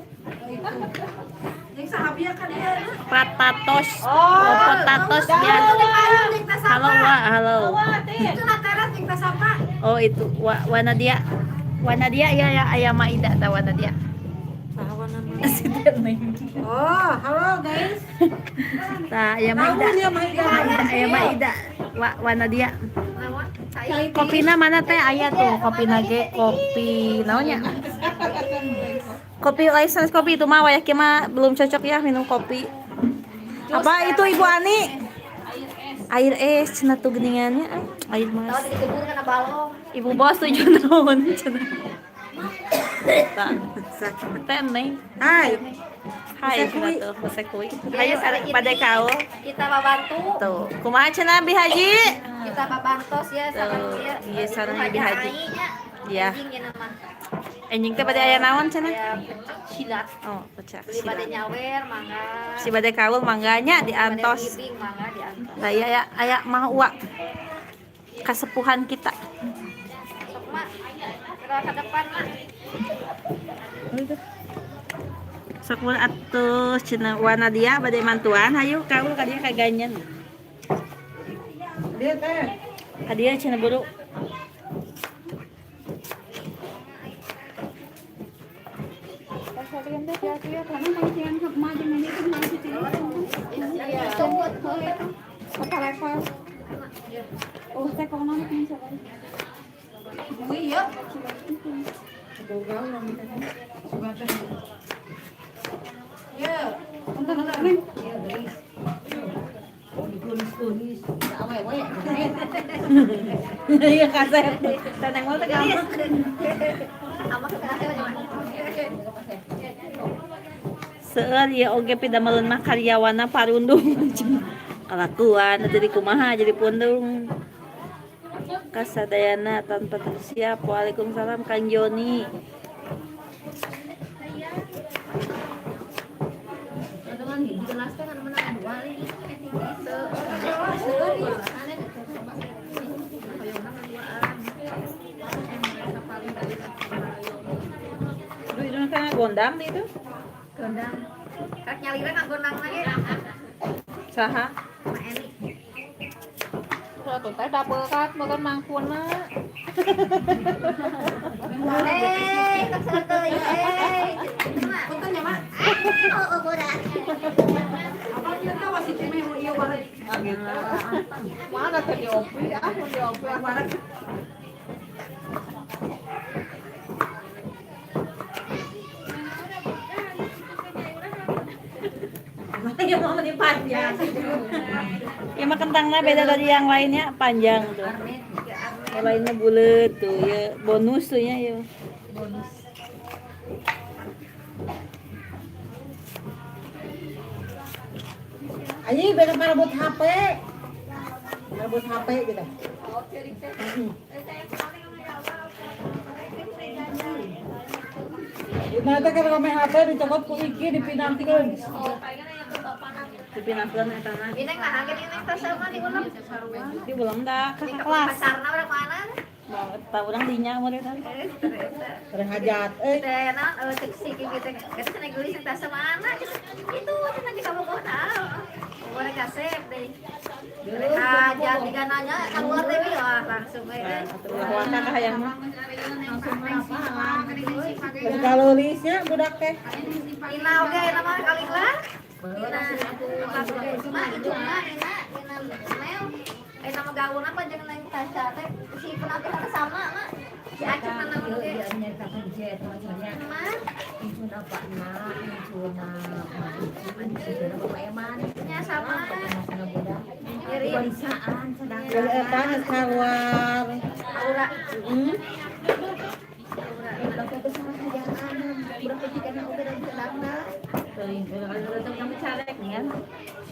Jeung sahabia kan ieu. Patatos. Oh, potatos ya. Halo wa, halo. Itu lataran jeung tas apa? Oh itu wa Wanadia. Wanadia ya ya ayam Maida ta Wanadia. Si Neng. Oh, halo guys. Tah ayam Maida. Tahu dia Maida. Ayam Maida. Wa Wanadia. Lewat cai. Kopina mana teh aya tuh kopina ge kopi naonnya? Kopi license kopi itu mah wayah kieu mah belum cocok ya minum kopi. Apa itu Ibu Ani? Air es cenah tuh geuningannya ah, air Tahu mas. dikebur kana balong. Ibu bos 7 tahun cenah. Tah. Teh Neng. Hai. Hai cenah tuh Hosekuy. Hayu sareng pada kau. Kita babantu, Tuh, kumaha cenah Bi Haji? kita babantos ya sama Tuh, dia. iya, sareng Ibu Haji. Iya. Iya. Nama. Enjing teh pada aya naon cenah? Ya, pecak silat. Oh, pecak Beli pada silat. nyawer mangga. Si bade kaul mangganya diantos. Bade ibing mangga diantos. Nah, iya ya, aya mah uak kasepuhan kita. Sok mak. Ke depan mak. Sok mun atuh cenah wana dia bade mantuan hayu kaul ka dieu ka ganyen. Dia teh. Ka dieu cenah buru. Oh, teh kono nih coba. Iya. Boga urang teh. Sugan teh. Iya. Bentar, bentar, Neng. Iya, geus. Oh, digulis-gulis. Awewe ya. Iya kasep. Teneng mah teh gampang. Ama ke tengah Seueur ieu oge pidameleun mah karyawanna parundung. Kalakuan jadi kumaha jadi pundung. Kasadayana tanpa tersiap. Waalaikumsalam Kang Joni. Duh, itu kan gondam itu. Gondang. Kak nyalira nggak gondang lagi. Saha? Ma Eni. Tuh teh dapekat makan mangkuna. Eh, kak satu, eh. Punten ya, Mak. Oh, oh, borak. Apa ieu teh wasi cimeh nu ieu wareg. Mana teh diopi ah, mun diopi ah. Wareg. Ya mau meni panjang. Ya mah kentangnya beda dari yang lainnya panjang tuh. Yang lainnya bulat tuh ya bonus tuh ya. Ya. Bonus. Ayo beda merebut HP. Merebut HP gitu. Nah, itu kan rame HP dicopot ku Iki dipinangkeun. Dipinangkeun eta mah. Ini nggak kaget ini tas sama diulang. Diulang dah kakak kelas. Pasarna urang mana? Tahu urang dinya murid teh. Berhajat euy. Teh naon cek si Kiki teh. Geus cenah geulis tas sama anak. Itu cenah geus kabogohna. Urang kasep deui. Hajat tiga nanya keluar teh wah langsung we. Ulah waka ka hayang mah. Geus kaleulisnya budak teh. Ina oge ina mah kali lah. Ina mah ijungna ina ina mel. Eh nama gaul apa jeung neng Tasya teh si penampilan sama mah. Si Acep nanaon oge. Mah nya sama. Mirip. Geus eta geus keluar. Aura. Heeh.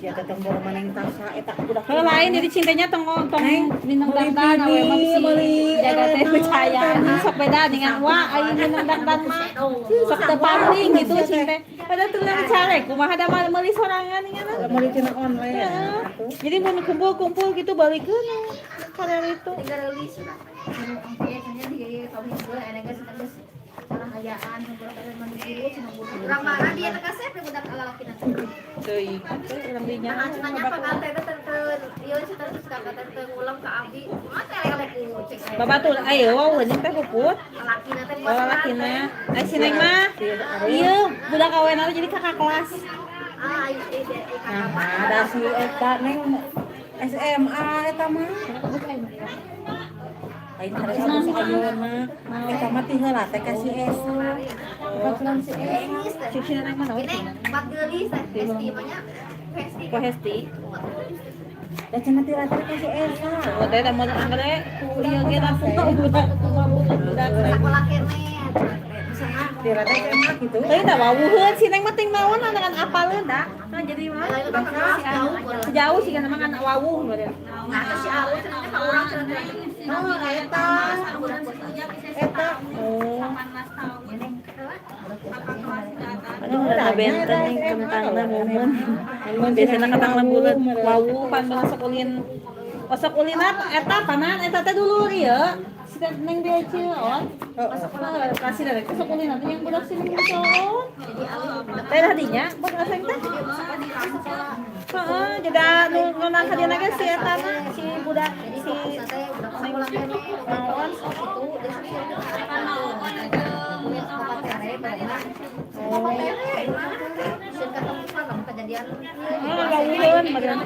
Sia teh tong boro maneng Tasya eta budak. Kalau lain jadi cintanya tong tong minum dangdan awe mah bisi jaga teh percaya sok beda dengan wah aing minum dangdan mah sok teu paling gitu cinta. Padahal tuh yang carek kumaha da mah meuli sorangan nya. Meuli tina online. Jadi mun kumpul-kumpul gitu balikeun karya itu. Tinggal rilis. Urang mana dia teh kasep budak lalakina. Teuing urang dinya. Nah, cenah nya pangan teh teh teu ieu cenah terus ka teh teu ngulam ka abdi. Mah teh elek ku cek saya. Babatur ayo wow geuning teh puput. Lalakina teh. Oh lalakina. Ai si Neng mah ieu budak awena teh jadi kakak kelas. Ah, ieu kakak Nah, ada si eta Neng SMA eta mah. Lain harus abus ayeuna. Eta mah ti heula teh ka si Esa. Baturan si Esa. Cek si Neng mah naon? Ini bat geulis teh Hesti mah nya. Hesti. Ku Hesti. Da cenah ti heula teh ka si Esa. Oh teh da modal anggrek ku ieu ge langsung budak budak. Sakola keneh. Ti heula teh SMA gitu. Teuing da wawuheun si Neng mah ting naon dengan apaleun da. Nah jadi mah jauh sih kan emang anak wawuh meureun. Nah, si Alu cenah ka urang cenah. Oh, eta. Eta. Oh. Aduh, rada benten nih kentangna momen. Biasana kentangna bulet. Wawuh pan osok ulin. Osok ulina eta panan eta teh dulur ieu. Si Neng BC on. Heeh, kasih dari osok ulina teh yang budak si Neng BC on. Teh tadinya buat aseng teh. Heeh, jeda nu nang ka dieu ge si eta mah si budak si Neng naon. Oh, wawuheun meureun.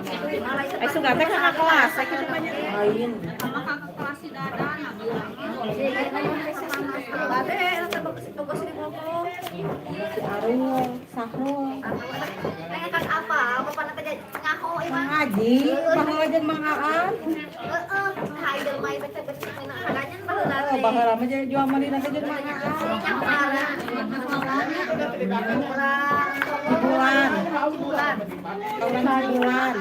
Ai suka teh kakak kelas, saya kitu mah nya. Lain. Si Arul, Sahrul. Mang Haji, pangajen Mang Aan. Oh, baheula mah jadi jual meuli teh jeung Mang Aan. Bulan. Bulan.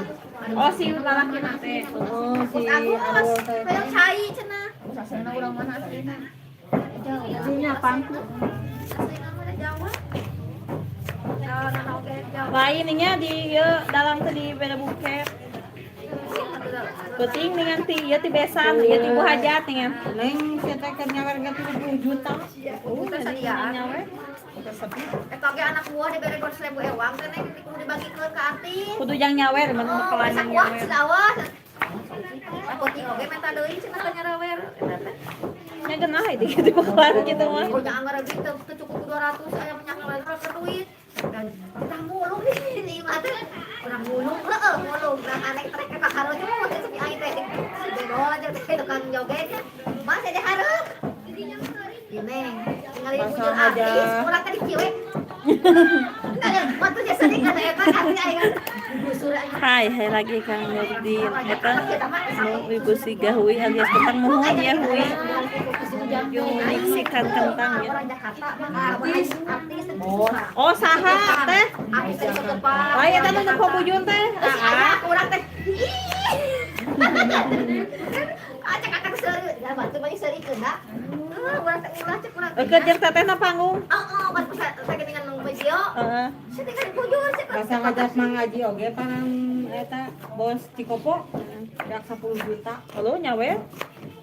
Oh, si lalakina teh. Oh, si Arul teh. Cai cenah. Aslinya urang mana aslina? Nya pangku. Aslina mah Jawa. Lain nya di ieu dalam teh di beda buket. Penting dengan ti ieu ti besan, ieu ti bu hajat dengan. Neng si teh keur nyawer ge 70 juta. Oh, nyawer. Eta ge anak buah dibere 200.000 ewang teh neng kudu dibagikeun ka artis. Kudu jang nyawer mun kelan nyawer. Wah, Aku oge menta deui cenah ka nyarawer eta teh. Nya geunah itu gitu bakalan gitu mah. Punya anggar duit teu cukup 200 aya menyang ke duit. Dan kita mulung di imah teh. Urang mulung heueuh mulung. Nah aneh trek ka hareup cuma mah sepi aing teh. Si bedol aja teh tukang joget nya. Mas ada hareup. Di neng tinggal bujur artis urang teh diciwek. Hai, hai lagi Kang Nurdin. Eta nu Ibu Siga Hui alias petang nuhun ya Hui. Nuju nyiksikan kentang ya. Orang Jakarta mah artis, artis. Oh, saha teh? Artis dari Kegepan. Lain eta nu nempo bujun teh. Ah, urang teh. Acak acak seuri, da batu mah seuri keuna. Urang teh ulah cek urang. Eukeut jeung tetehna panggung. Heeh, pas pas geuningan nang video. Heeh. Saya tinggal bujur cek. Bahasa ngajak mangaji oge panan eta bos Cikopo dak 10 juta. Halo nyawe.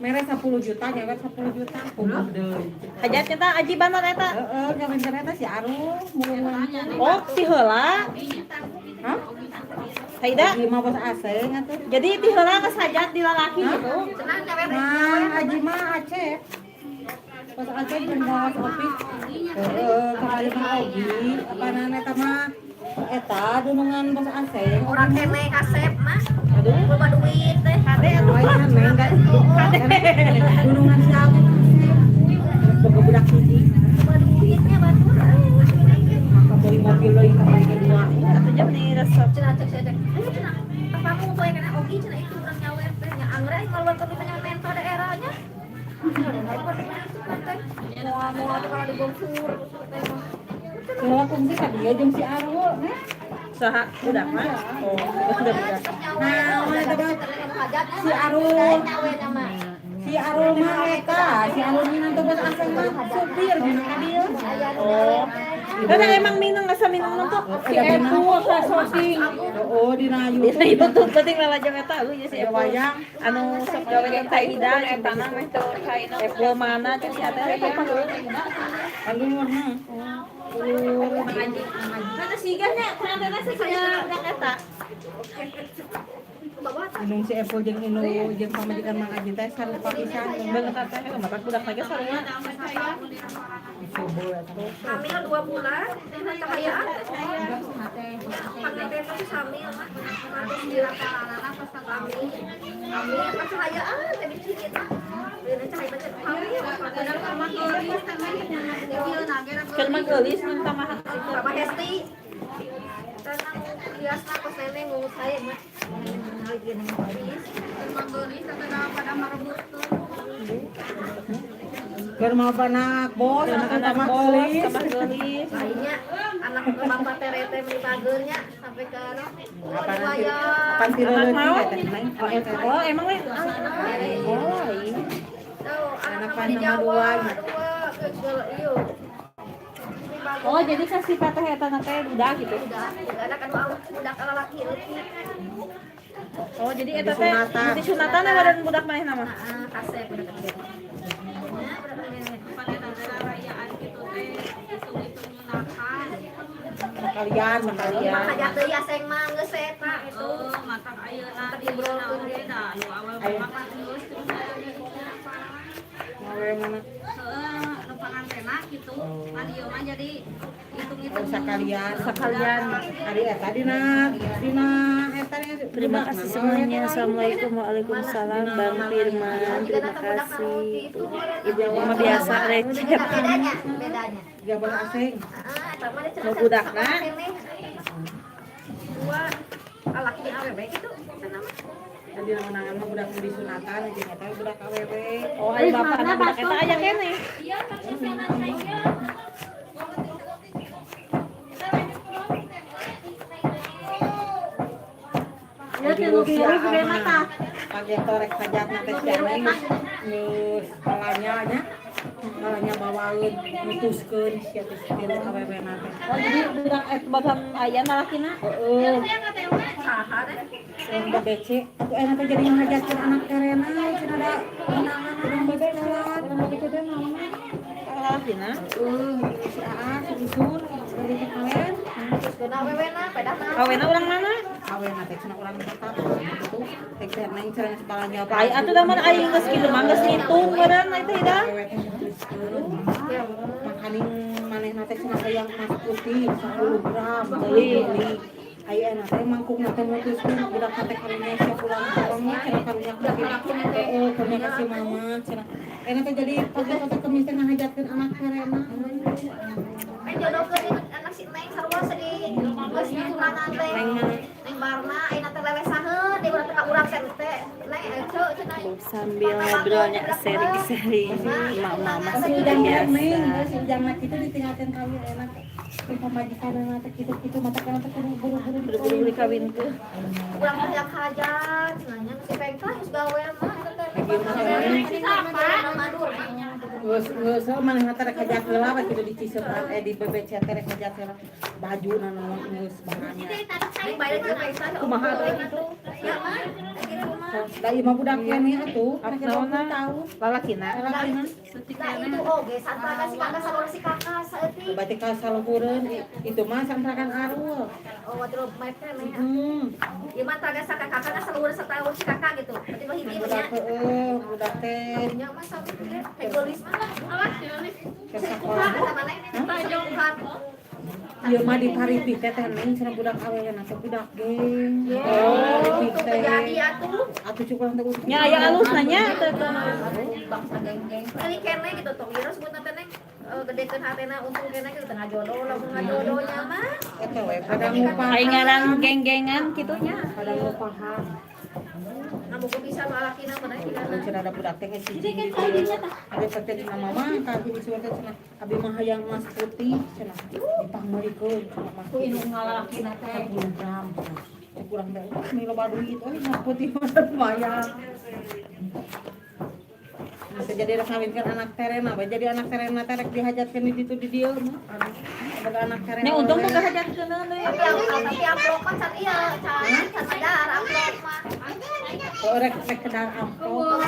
Mere 10 juta, nyawer 10 juta. Puguh deui. Hajat eta ajiban eta. Heeh, kawin eta si Arul mulungan. Oh, si heula. Hah? Saida. Aji mah bos aseng atuh. Jadi ti heula geus hajat di lalaki gitu. Cenah nyawer. Mang Aji mah Aceh. Bos Aceh jeung bos Opik. Heeh, kamari mah Ogi, apanan eta mah eta dunungan bos aseng. Urang keneh kasep mah. Aduh. Loba duit teh. Kade atuh. Lain neng kan. Dunungan si Agung kasep. Boga budak hiji. Loba duitnya batur. Maka beli mobil deui kamari kedua. Satu jam nih resep. Cenah cek cek. Ayo cenah. Apa aku poe kana Ogi cenah itu urang nyawer teh nya anggrek ngaluarkeun duit nya mento daerahnya. Moal-moal teh kalau digosur teh mah. Heula kungsi ka dieu jeung si Arul, neh. Saha budak mah? Oh, budak budak. Nah, eta mah si Arul. Si Arul mah eta, si Arul minang bos aseng mah supir minang ka dieu. Oh. Karena emang minang asa minang nonton. Si Epu ka syuting. Oh, dina Dina YouTube. YouTube penting lalajang eta lu ya si Ada Epu. wayang. Anu sok gawe jeung Taida jeung tanah meh teu Epu mana jeung si Ate eta panggil. Panggil mah. Mana sigahnya kurang teh sih budak eta. Inung si Epul jeung Inu jeung pamajikan Mang Aji teh sarupa pisan. Bener teh matak budak lagi sarua. Subur eta. Hamil 2 bulan, teh cahayaan. Panggil teh pasti hamil mah. Pantes hamil. Hamil pas cahayaan teh dicicit mah. Bener cahaya baca hamil. Keur mah geulis mun tamahan. Sama Hesti. Tenang biasa pas nenek ngungut saya mah. Keur mau anak bos, anak Anak tambah bos, geulis. tambah geulis. Akhirnya anak bapak terete beli pagernya sampai ke no. Apaan Wayang. Apaan ti Anak leuleut mau? teh Neng? Oh eta. Oh, emang we. Oh, iya. Tuh, anak Anak sama di nama Jawa, dua. dua, iyo. Oh, jadi kasih patah eta na teh budak gitu. Udah, udah anak anu budak laki leutik. Oh, jadi eta teh Disunatan. disunatan badan budak manehna mah. Heeh, kasep budak gede. Ya, budak gede. Kalian, kalian. Maka jatuh ya seng mah geus eta itu. Diobrolkeun ge. Ngawe mana? Oh, sakalian. Sakalian. Ari eta dina dina eta nya Terima kasih semuanya. Assalamualaikum, waalaikumsalam, Bang Firman. Terima kasih. Ibu mah biasa receh. Bedanya, bedanya. Dia bos asing. Heeh, eta mah dia Mau budakna? Dua laki jeung awewe gitu. Cenah mah. Jadi nangan mah budak nu disunatan jeung eta budak awewe. Oh, ari bapana budak eta aya keneh. Ya tilu tilu gede mata. Pake torek sajatna teh si Aneng geus kalanya nya. Kalanya bawaeun mutuskeun sia teh si tilu awewe na teh. Oh, jadi budak eta badan aya lalakina. Heeh. Saha teh? Yang BBC, aku enak teh jadi ngahajatkeun anak terena cenah da undangan urang bebe lewat, urang bebe teh naonna. Lalakina. Heeh, si Aa si Usun dari kalian. Terus geuna awewena, pedahna. Awena urang mana? Awena teh cenah urang tetap gitu. Teh teh neng cenah sebalanya Ai atuh da mah aing geus kitu mah geus ngitung meureun eta ida. Awewe teh mutuskeun. Makaning manehna teh cenah hayang emas putih 10 gram beli. Aya enak teh mangkukna teh mutuskeun budak teh karunya sia pulang tolongnya cenah karunya ka heeh karunya ka si mama cenah. Enak teh jadi pagi-pagi kemis teh ngahajatkeun anak terena. Kan jodohkeun anak si Neng sarua sedih geus ditunangan teh. Neng mana? Neng lembarna ayeuna teh lelesaheun deui urang teh ka urang teh teh neng ece cenah. Sambil ngobrolnya sharing-sharing emak-emak Si seperti ujang neng, biasa. si ujang nak itu ditinggalkan kawin enak. Di pamajikan teh kitu-kitu mata kana teh kudu buru-buru Buru-buru dikawinkeun. Urang teh hayang hajat cenah nya geus pengkah geus gawe mah eta teh. Madur mah. Geus geus maneh teh rek hajat heula we kitu di Cisepan di BBC teh rek hajat heula. Baju na naon geus banyak. Aing balik ke pengkah. Kumaha atuh kitu? Ya mah kitu mah. Da ieu mah budak keneh atuh, rek Naonna? 20 tahun. Lalakina. Lalakina. Nah itu oge santrakan si kakak saluran si kakak saeutik. Berarti ka saluhureun itu mah santrakan arul. Oh, terus my friend ya. Ieu mah traga sakakak kakak saluhur setahun si kakak gitu. Berarti mah hiji Budak nya. heeh, budak teh Nya mah sami ge geulis mah lah. Awas, geulis. ke Selingkuhan sekolah. eta maneh. Selingkuhan. Ieu mah di Paripi teh teh neng cenah budak awewe teh budak geng. Oh, Paripi tuh teh. terjadi atuh. Atuh cukup teh utuh. Nya aya alus nanya teh. Bangsa geng-geng. Kali kene gitu tong ieu sebutna teh neng gedekeun hatena untung kene gitu teh ngajodoh lamun ngajodohnya mah. Eta we pada ngupaham. Aing ngaran geng-gengan kitu nya. Pada ngupaham. Ngamugu bisa nu lalakina mah Anu cenah ada budak teh geus hiji. Ada teh cenah mama ka abi isuan teh cenah abi mah hayang emas putih cenah dipangmeulikeun cenah emas putih. Indung ngalalakina teh. 10 gram cenah. Cek urang teh wah ini loba duit euy emas putih mah lumayan. Bisa jadi rek ngawinkeun anak terena, bae jadi anak terena teh rek dihajatkeun di ditu di dieu mah. Boga anak terena. Nya untung boga hajatkeun deui. Tapi amplop mah can ieu, can can sadar amplop mah. Oh, rek rek kedar amplop.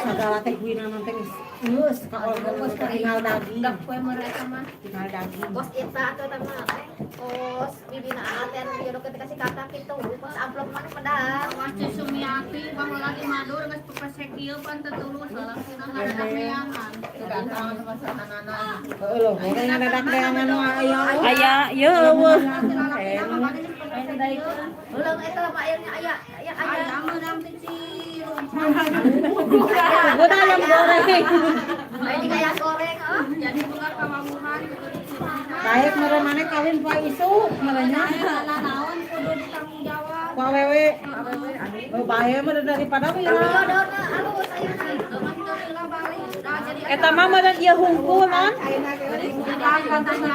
Sagala teh guinana teh geus geus ka geus tinggal daging. Kue mereka mah. Tinggal daging. Kos eta atuh eta mah teh. Kos bibina teh anu dijodohkeun teh kasih kakak kitu. Kos amplop mah pedar. Awas Ci Sumiati, baheula di Madur geus pepesek ieu pan teu tulus lalakina ngadadak neangan. Tergantung sama sahanana. Heeh lho, goreng ngadadak neangan nu aya. Aya ieu eueuh. Lalakina mah geus pepesek ieu. Ulang eta mah airnya aya aya aya. Aya meunang teh Ci. Gua ayam goreng. Aya juga ayam goreng oh. Jadi boga pawawuhan gitu di sini. Baik meureun maneh kawin poe isuk meureunnya. Lah naon kudu ditanggung jawab. Ku awewe. Oh, bae mah daripada we. Jodohna alus ayeuna. Teu mah teu lila balik. Dah jadi Eta mah meureun ieu hungkul non. tanyakan sama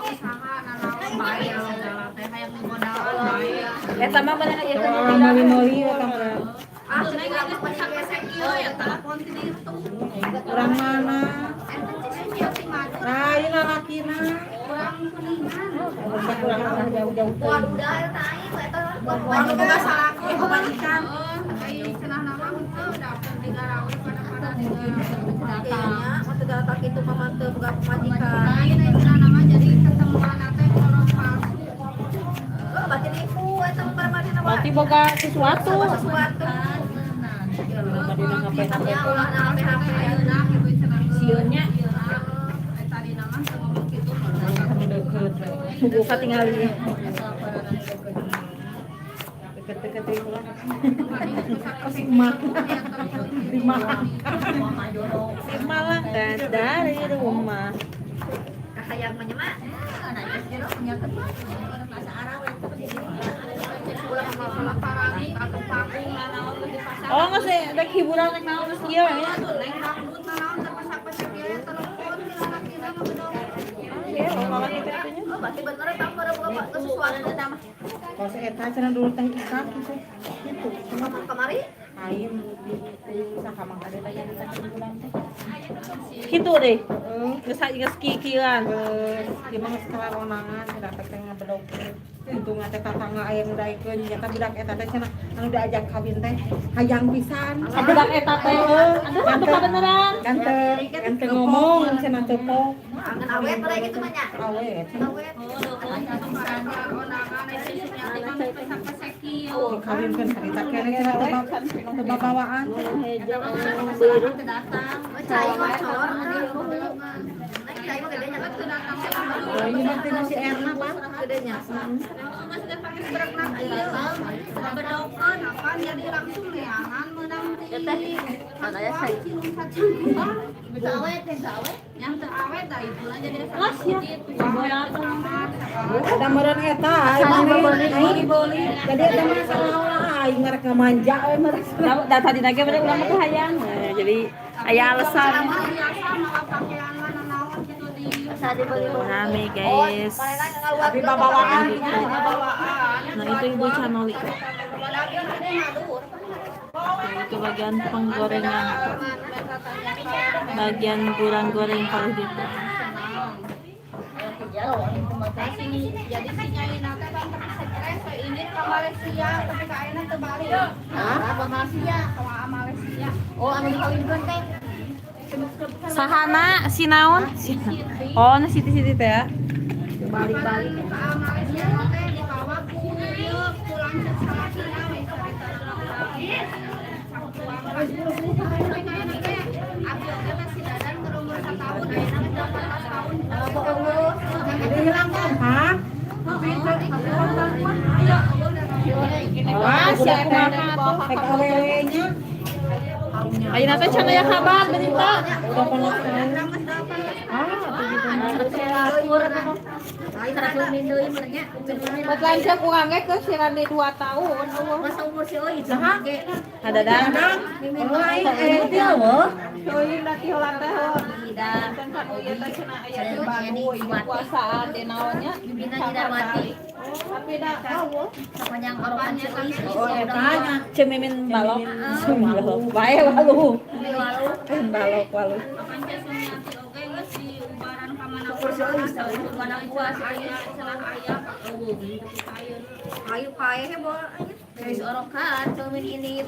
usaha nanaon bae segala teh hayang dimodalan bae. Eta mah meureun ieu Orang meuli-meuli eta mah. Ah, Neng geus pesek-pesek ieu ya telepon ti ditu. Urang mana? Eta Ci Sumiati Madur Nah, ieu lalakina. urang Kuningan. Rusak urang ulah jauh-jauh teuing. Waduh dah eta aing eta buat Anu boga salaki pamajikan. Heeh, ai cenah nama henteu da digarawe pada-pada digarawe. Kayaknya mah teu datang kitu mah teu boga pamajikan. Lain ai cenah nama jadi ketemuan teh kolot palsu. Oh, berarti nipu eta mah barang Berarti boga sesuatu. sesuatu. Kolot Ya ulah na HP-HP. ayeuna kitu cenah. Sieunnya. Ai tadi nama teu ngomong kitu. Deket we. Buka tingali. Deket-deket teuing ulah. Si emak. Di Malang. Si Malang kan dari rumah. Kahayang mah nya mah. Ulah Masalah parani atau panggung nanaon teh di pasar. Oh nggak sih, rek hiburan rek naon geus kieu ya. Neng dangdut nanaon teh pesek-pesek ieu telepon ti lalakina mah bedong. Iya, lalaki teh atuh nya. Oh, berarti bener eta mah boga sesuatu. Kos eta cenah dulu teh Ika gitu. Gitu. Ngomong kamari Aing di saha mah ada tanya di bulan teh. Kitu deh. Heeh. Geus geus kikieuan. Geus ieu mah geus kalaronangan cenah teh ngabedogkeun. Untung teh tatangga aya nu daekeun nyata budak eta teh cenah anu diajak kawin teh hayang pisan. Budak eta teh heuh. Aduh, atuh kabeneran. Kan teu kan teu ngomong cenah teu pok. kangen awet lah gitu mah nya. Awet. Awet. Ondangan ai si Sumiati mah pesek-pesek ieu. Dikawinkeun harita keneh cenah teu babawaan. Teu datang. Oh, cai mah cor. Neng cai mah gede nya. Teu datang. Oh, ini mah teh si Erna, Pak. Gedenya. Masih pakai berenang ieu. Bedokeun apaan jadi langsung neangan meunang di. Mana ya saya? Bisa awet teh, bisa awet. Yang teu awet da ibu aja jadi Mas ya. Ada meureun eta, aing mah. Jadi eta mah salah-salah aing mereka manja we mereka. Da tadi lagi pada ulang mah hayang. Nah, jadi aya alasan. Biasa malah pakaian mana naon gitu di Rame guys. Tapi babawaan Nah itu Ibu Canoli. Nah, itu bagian penggorengan. Bagian kurang goreng kalau gitu. Jadi si nyai nata kan tapi stres we ini ke Malaysia tapi ka ayeuna teu balik. Hah? Apa Malaysia? Ka Malaysia. Oh, anu dikawinkeun teh. Sahana si naon? Oh, nah Siti Siti teh ya. Balik-balik. Ka Malaysia teh dibawa ku ieu ku lanceuk salakina we cerita. Abi oge masih dadan keur umur satahun ayeuna geus 18 tahun. Jadi hilang kontak. Wah, siapa tuh? Rek awewe-nya. Ayeuna teh can aya kabar berita. Buat lanceuk urang ge ke si Randi 2 tahun. Masa umur si Oi saha ge? Ada dadang. Oh, aing eh teu. Euy da ti heula teh. Tidak. Kan kan ieu teh cenah aya di Baduy puasaan di naonnya. Bibina Nyidarwati. Tapi da eueuh. Sepanjang orokan si Oi. Oh, eta nya. Cemimin balok. Balok. Bae walu. Walu. Balok walu. Kapan Sumiati oge geus diubaran ka mana Syukur si Oi bisa mana puas aya cenah aya ka eueuh tapi ka ayeuna. Ayo pae heboh. Geus orokan ceumin ini.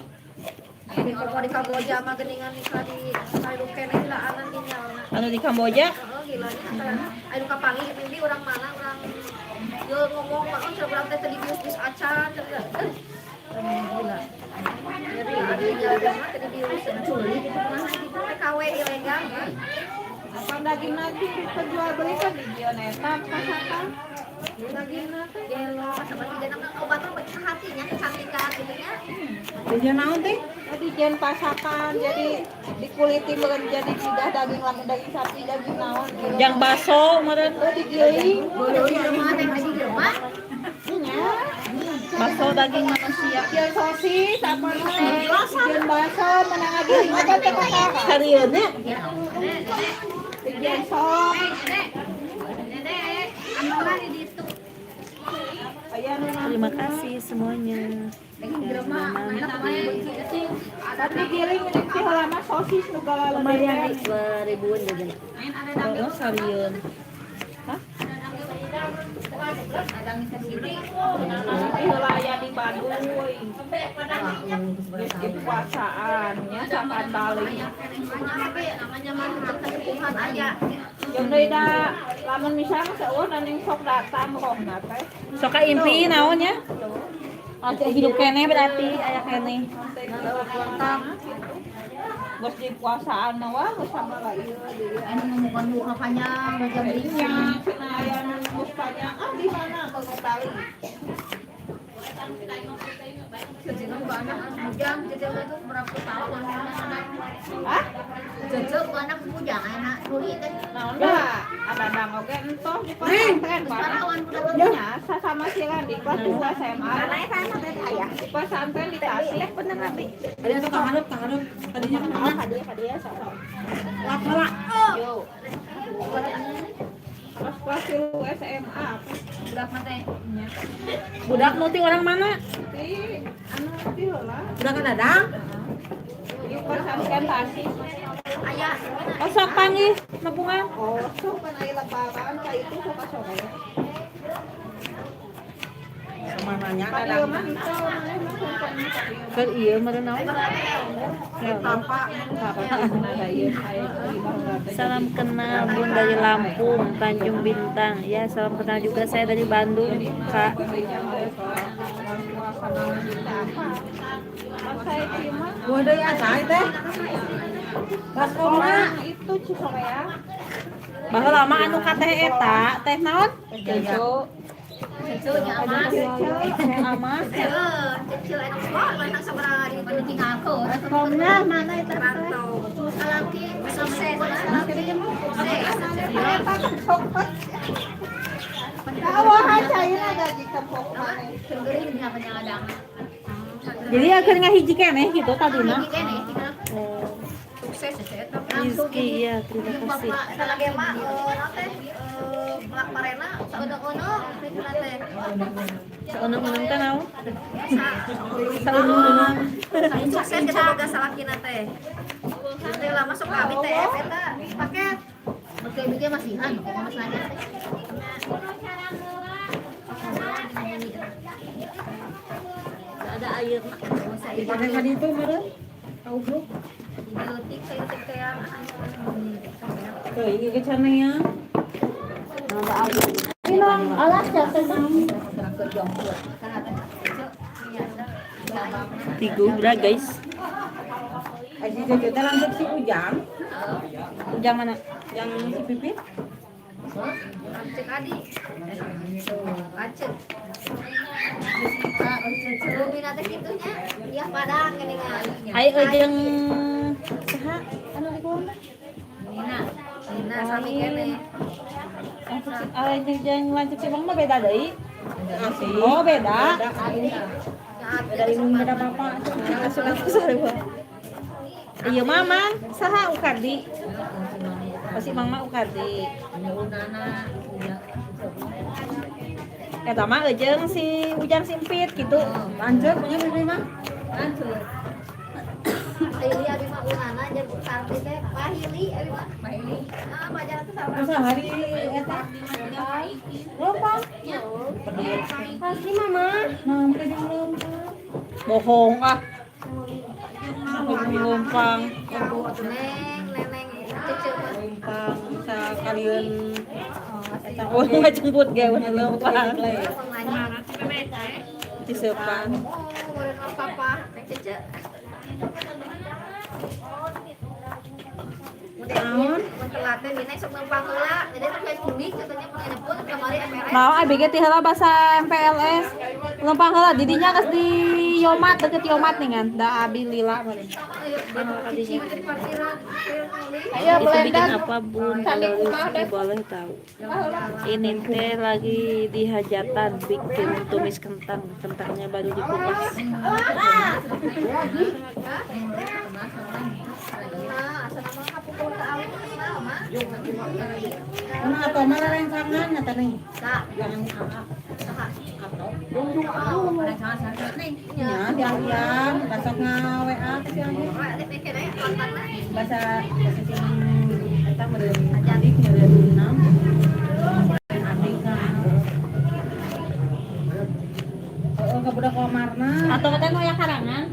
Ini kok di Kamboja mah geuningan nikah di anu keneh laanan di nyaona. Anu di Kamboja? Heeh, gilanya. Anu kapanggih mimpi urang mana urang ye ngomong mah cenah urang teh teu dibius-bius acan cenah. Gila. Jadi di jalan mah teu dibius culi gitu kumaha gitu TKW ilegal. Apa daging nanti dijual beli kan di Gioneta pasakan. Daging teh. Gelo, sama tiga nama obat mah hatinya kecantikan gitu nya. Jadi naon teh? Jadi jen pasakan, jadi dikuliti meureun jadi tidak daging lamun daging sapi daging naon gitu. Yang baso meureun. Oh digiling. Bodoh jelema teh tadi jelema. Nya. Baso daging manusia. Jen sosis apa teh? Jen baso menang ngagiling apa teh kata? Sarieuna. Jen sop. Dede, anu lah di ditu. Aya nu Terima kasih semuanya. Daging jelema, enak banget. Tapi giling ini ti heula mah sosis nu galala. Lumayan 2000-an jajan. Main ada daging. Oh, sarieun. Ti heula aya di Baduy. Geus puasaan nya sapan balik. Namanya mah kesepuhan aya. Jeung deui da lamun misalnya seueuh ning sok datang rohna teh. Sok ka impi naon nya? Aya hidup keneh berarti aya keneh. Geus di puasaan mah wah geus sabaraha ieu di dieu. Anu ngomong muka panjang, raja belinya. Nya cenah aya nu geus panjang ah di mana ke tali. Jajan bukan anak bujang, jajan itu berapa tahun anak. Hah? Jajan bukan anak bujang, anak nuli teh. Naon da? Adadang oge entoh di pesantren Pak. Parawan budak Nya sasama si Randi kelas 2 SMA. sama teh ayah. Di pesantren di Tasik. Bener nabi. Tadi atuh ka hareup, ka hareup. Tadinya kan Oh, hadiah hadiah sok. lak heula. Yo. Kelas kelas 3 SMA. Budak mah teh. Budak nu ti orang mana? Di anu di heula. Udah kan dadang? Di pesantren Tasik. Ayah. Oh, sok panggih nepungan. Oh, sok kan aya lebaran ka itu sok ka sore. Sama nanya Ka dadang. dieu mah henteu maneh mah sampai ka dieu. Keur ieu meureun naon? Tanpa Ada ieu aya di baheula teh. Salam kenal Bun dari Lampung, Tanjung Bintang. Ya, salam kenal juga saya dari Bandung, Kak. Gua deui asa teh. Baskomna. Itu Cisorea. Baheula mah anu ka teh eta, teh naon? Cucu. Cucunya amas. Teh amas. Heeh, cucu enak banget, enak sabaraha di itu tinggal. Komna mana eta teh? Rantau. Salaki sukses, salaki sukses. Eta kempok. Tahu cairna gaji kempok maneh. Geuring nya penyaladang. Jadi akhirnya ngahiji keneh gitu tadina. Hiji keneh tinggal sukses eta. Rizky, iya, terima kasih. Bapak salaki mah naon teh melak parena saeuneu-euneu kitu teh. Saeuneu-euneu teh naon? Saeuneu-euneu. Sukses kita boga salakina teh. Teh lah masuk ka abi teh eta paket. Oke, masihan, mas nanya teh. Ada air mah. Dipakai ka ditu meureun. Kaubruk. Dieutik saeutik teh. Tuh, ini ke sana ya. Alas ya teh. Digubra guys. Aji cucu teh lanjut si Ujang. Ujang mana? Yang si Pipit. Cek adi. Acek. Bumina teh kitu nya. Ieu padang geuningan. Ayo jeung saha anu di kulon teh? Nina. Nina sami keneh. Lanceuk jeung lanceuk si Bang mah beda deui. Asih. Oh, beda. Beda indung beda bapak. Langsung aku sarua. Iya mama, saha Ukardi? Pasti Mang mah Ukardi. Eta mah eujeung si Ujang si Empit gitu. Lanjut punya Bibi mah. Ayo abi mah unana jeung Ukardi teh pahili abi mah. Pahili. Ah, pajaran teh sama. Masa hari eta lempang. Pasti mama. Nah, di lempang. Bohong ah. Lempang. Neng, neneng cucu mah. Lempang sakalian eta Oh, ngajemput ge lempang. Langsung nanya. Disepan. Oh, meureun mah papa, neng cucu. Naon? Mun telat teh dina sok lempang heula. Jadi teh geus mudik katanya mun pun kamari MRS. Nah, abi ge ti heula basa MPLS. Lempang heula di dinya geus di Yomat deket Yomat nih kan. Da abi lila meureun. Cici mah di parkiran. Ayo Itu bikin blender. apa bun? Kalau Rizky boleh tahu. Ini teh lagi di hajatan bikin tumis kentang, kentangnya baru dikupas. Nah, asa nama kapukul ka awi kenal mah. Mana atau mana rencangan nyata nih. Sa, Jangan apa. saha? Atau Nya. ya diang-diang besok nga WA ke si Andi. Wah, ada pikir aya kontakna. Bahasa bahasa si eta meureun adik meureun naon? Adik ka. Heeh, ka budak kamarna. Atau teh nu aya karangan?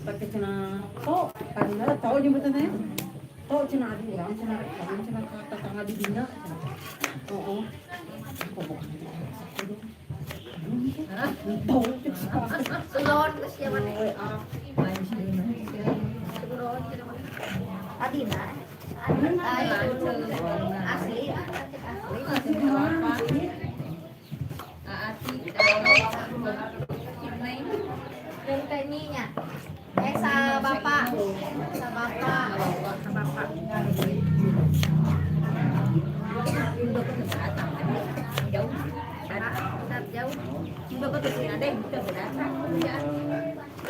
Pakai cenah to, karena to nyebutan teh. To cenah adi urang cenah kawin cenah ka tetangga di dinya cenah. Heeh. To Sulon geus sia mah. WA. Sulon cenah mah. Adina. Ayo asli, asli. Jeung teh nya. Eh sa bapak, sa bapak, sa bapak. Jauh, jauh.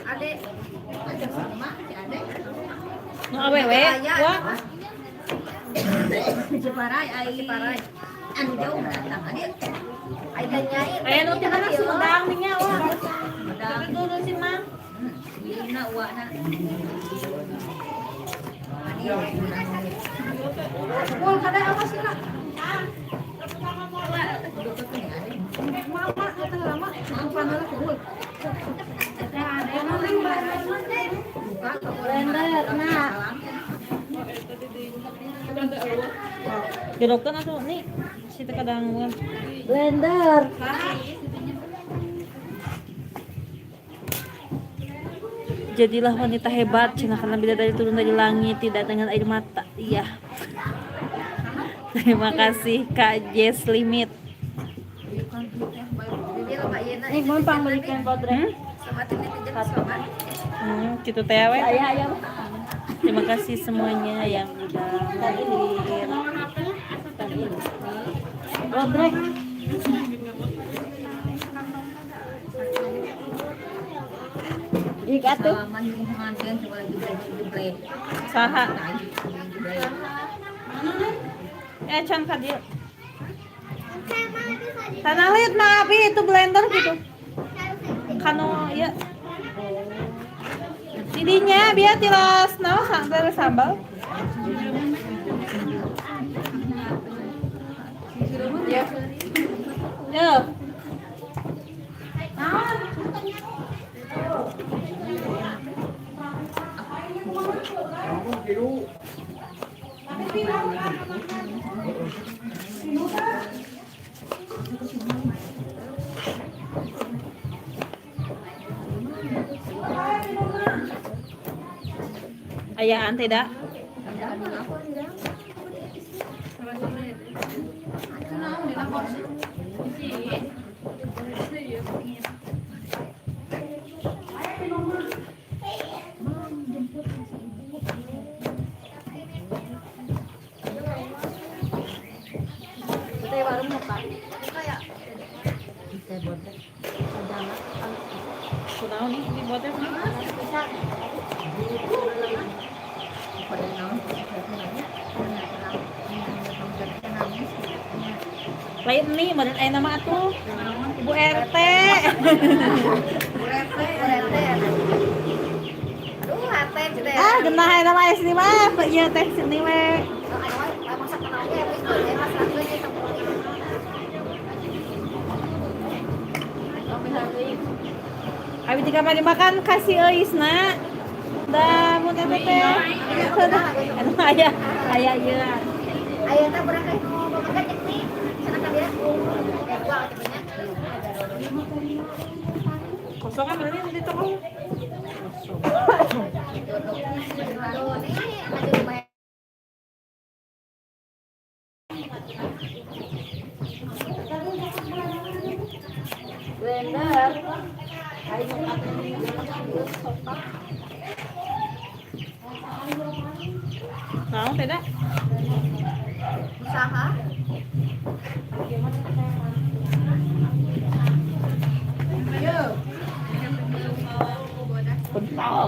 Ade, Nu awewe, wah. Ciparai, Ciparai. Anu jauh datang ade. Ai teh nyai. Aya nu teh kana Sumedang nih nya, wah. Tapi dulu sih mah. Pul kada awas lah. Mama eta lama panala pul. Blender, nah. Jerokkeun atuh nih. Si teu kadanguan. Blender. Jadilah wanita hebat, cenah karena bidadari turun dari langit tidak dengan air mata. Iya. Terima kasih Kak Jess Limit. Ini mau pang belikan bodrek. Gitu teh we. Terima kasih semuanya yang udah hadir. Bodrek. Ih, atuh. Saha? Can ka dieu. Tanah liat mah abi itu blender gitu. Kanu ieu. Tidinya biar tilas naon sambal sambal. Ya. Yo. Ayaan tidak? Kunaon nih dibuatnya lain nih badan aya nama atuh Ibu RT. Aduh, hate cenah. Ah, genah aya nama aya sini mah, ieu teh sini we. Abi di kamar dimakan kasih euisna. Da mun eta teh. Anu aya aya ieu. Aya teh berangkat nu babagan jeung nih. Cenah ka dia. Dua cenah. Kosong kan berarti di toko. Blender. Naon teh da? Usaha. Pentol.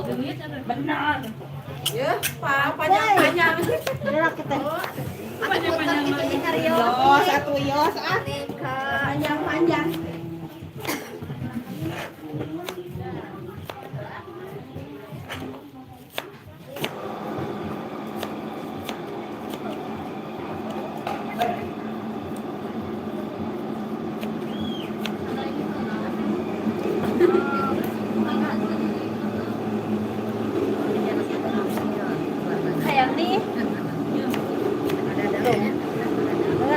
Benar. Ya, panjang-panjang. Panjang-panjang. Yos, atuh yos ah. Panjang-panjang. Hayang nih.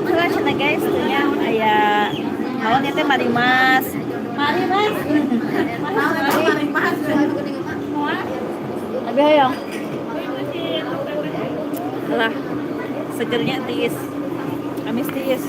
Tuh cenah guys, tuh nya aya naon ieu teh Mari Mas. Mari Mas. Mari Mas. Abi hayang. Lah, segernya tiis. Amis tiis.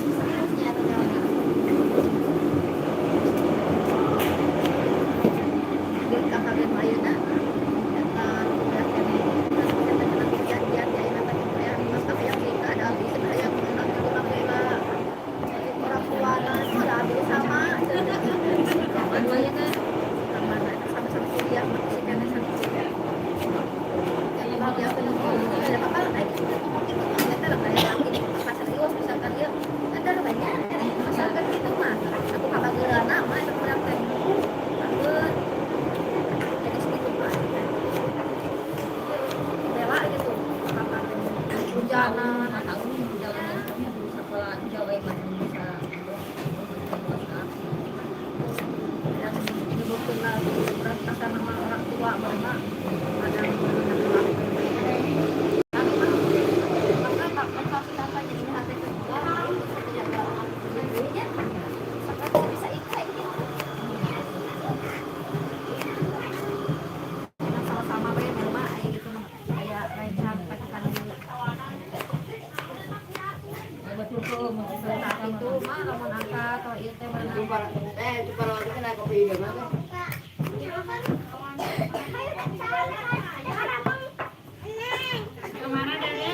mah lamun angkat atau ieu teh beunang. Kemana Dede?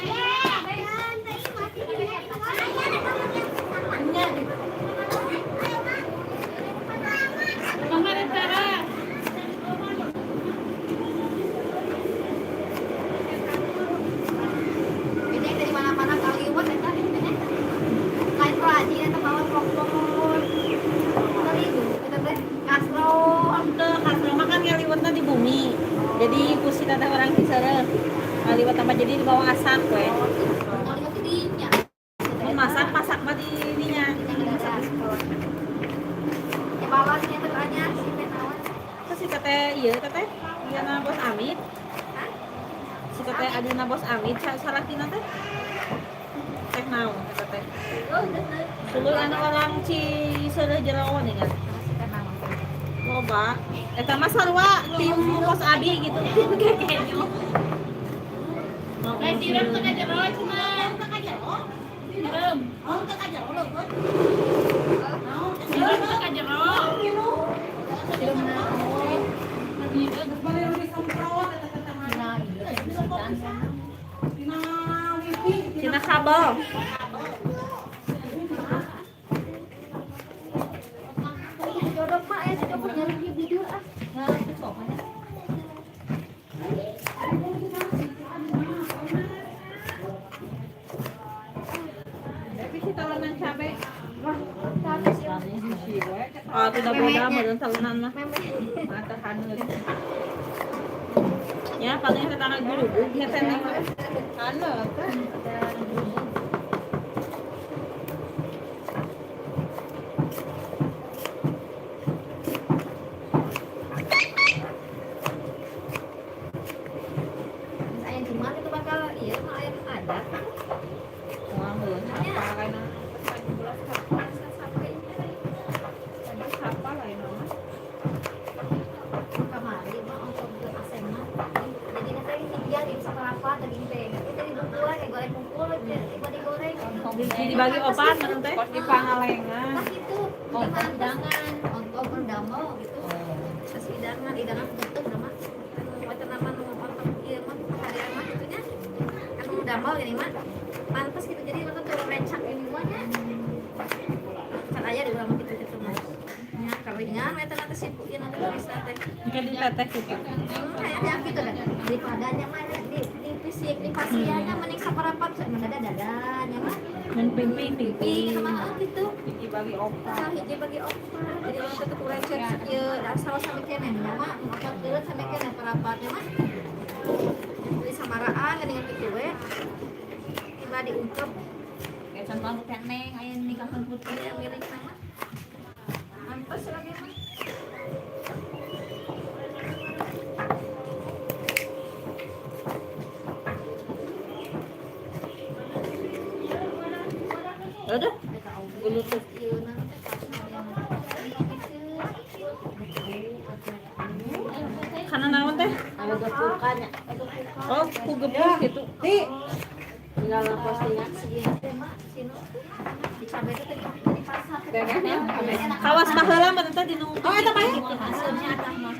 Kemana Tara? Ini dari mana-mana kaliwat eta teh. Lain Proaji eta bawa pokok. Kali itu eta teh kasro. Teu kasro mah kan ngaliwetna di bumi. Jadi ku si teteh orang Ciseureuh. Ngaliwet tambah jadi dibawa asak we. Kaliwat di dinya. Mun masak masak mah di dinya. Masak di sekolah. Ya balasnya teh anya si teh naon. Terus si teteh ieu teteh Diana Bos Amit. Si teteh adina Bos Amit salakina teh. Teh naon eta teh? Oh, teh. Suluy anu orang Ciseureuh jero nih kan. Si teh naon. Loba. Eta mah sarua tim Bos Abi gitu. Tim kekenyo. Eh, siram teu ka jero cenah. Siram. Siram teu ka jero. Siram naon? Balik disemprot eta teh mah. Nah, iya teh Tina wifi. Cina kabel. Jodoh mah aya jodoh nyari di jujur ah. Nah, itu sopanya. Tapi si talenan cabe. Wah, tapi sih. Oh, tidak boda meureun talenan mah. Memang. Mata haneut. Ya, paling tetangga guru nya teh neng. Haneut teh. Saya Jumat itu bakal iya mah aya nu adat. Wah, heuh. Apa lain apa lain mah? Kamari mah untuk ke asena. Jadi nanti hijian di saparapat daging teh. Tapi tadi bungkulan kayak goreng kumpul tiba digoreng. Jadi dibagi opat meureun teh. Kos di Pangalengan. Nah itu Oh, hidangan, untuk berdamel gitu. Terus hidangan, hidangan bentuk nama. Anu nama nu ontong ieu mah harian mah kitu nya. Anu damel gini mah. Pantes gitu jadi mah tuh rencak ini mah nya. Kan aya di urang mah kitu kitu mah. Nya keringan we teh nanti sibuk ieu nanti bisa teh. Engke diteteh gitu. Kayaknya gitu kan. Daripada mah di fisik, di pasiannya mending saparapat dada dadanya mah. Mun ping-ping Pi ping. sama gitu. Hiji bagi opat. Tah hiji bagi opat. Jadi urang teh tuh recet ieu asal sampe keneh nya mah opat deuleut sampe keneh parapatnya mah. Beli samaraan geuningan kitu we. Tiba diungkep. Kayak contoh anu teh neng aya nikahkeun putri. Ieu milik mah. Pantes lagi mah. Aduh, gulutuh. Ieu na teh Kana naon teh? Anu gepukan nya. Oh, ku gepuk gitu. Ti, Tinggal postingan. Ieu teh mah sinu. Di cabe teh di pasar. Kawas baheula mah teh dinu. Oh, eta mah. Hasilnya atah mah.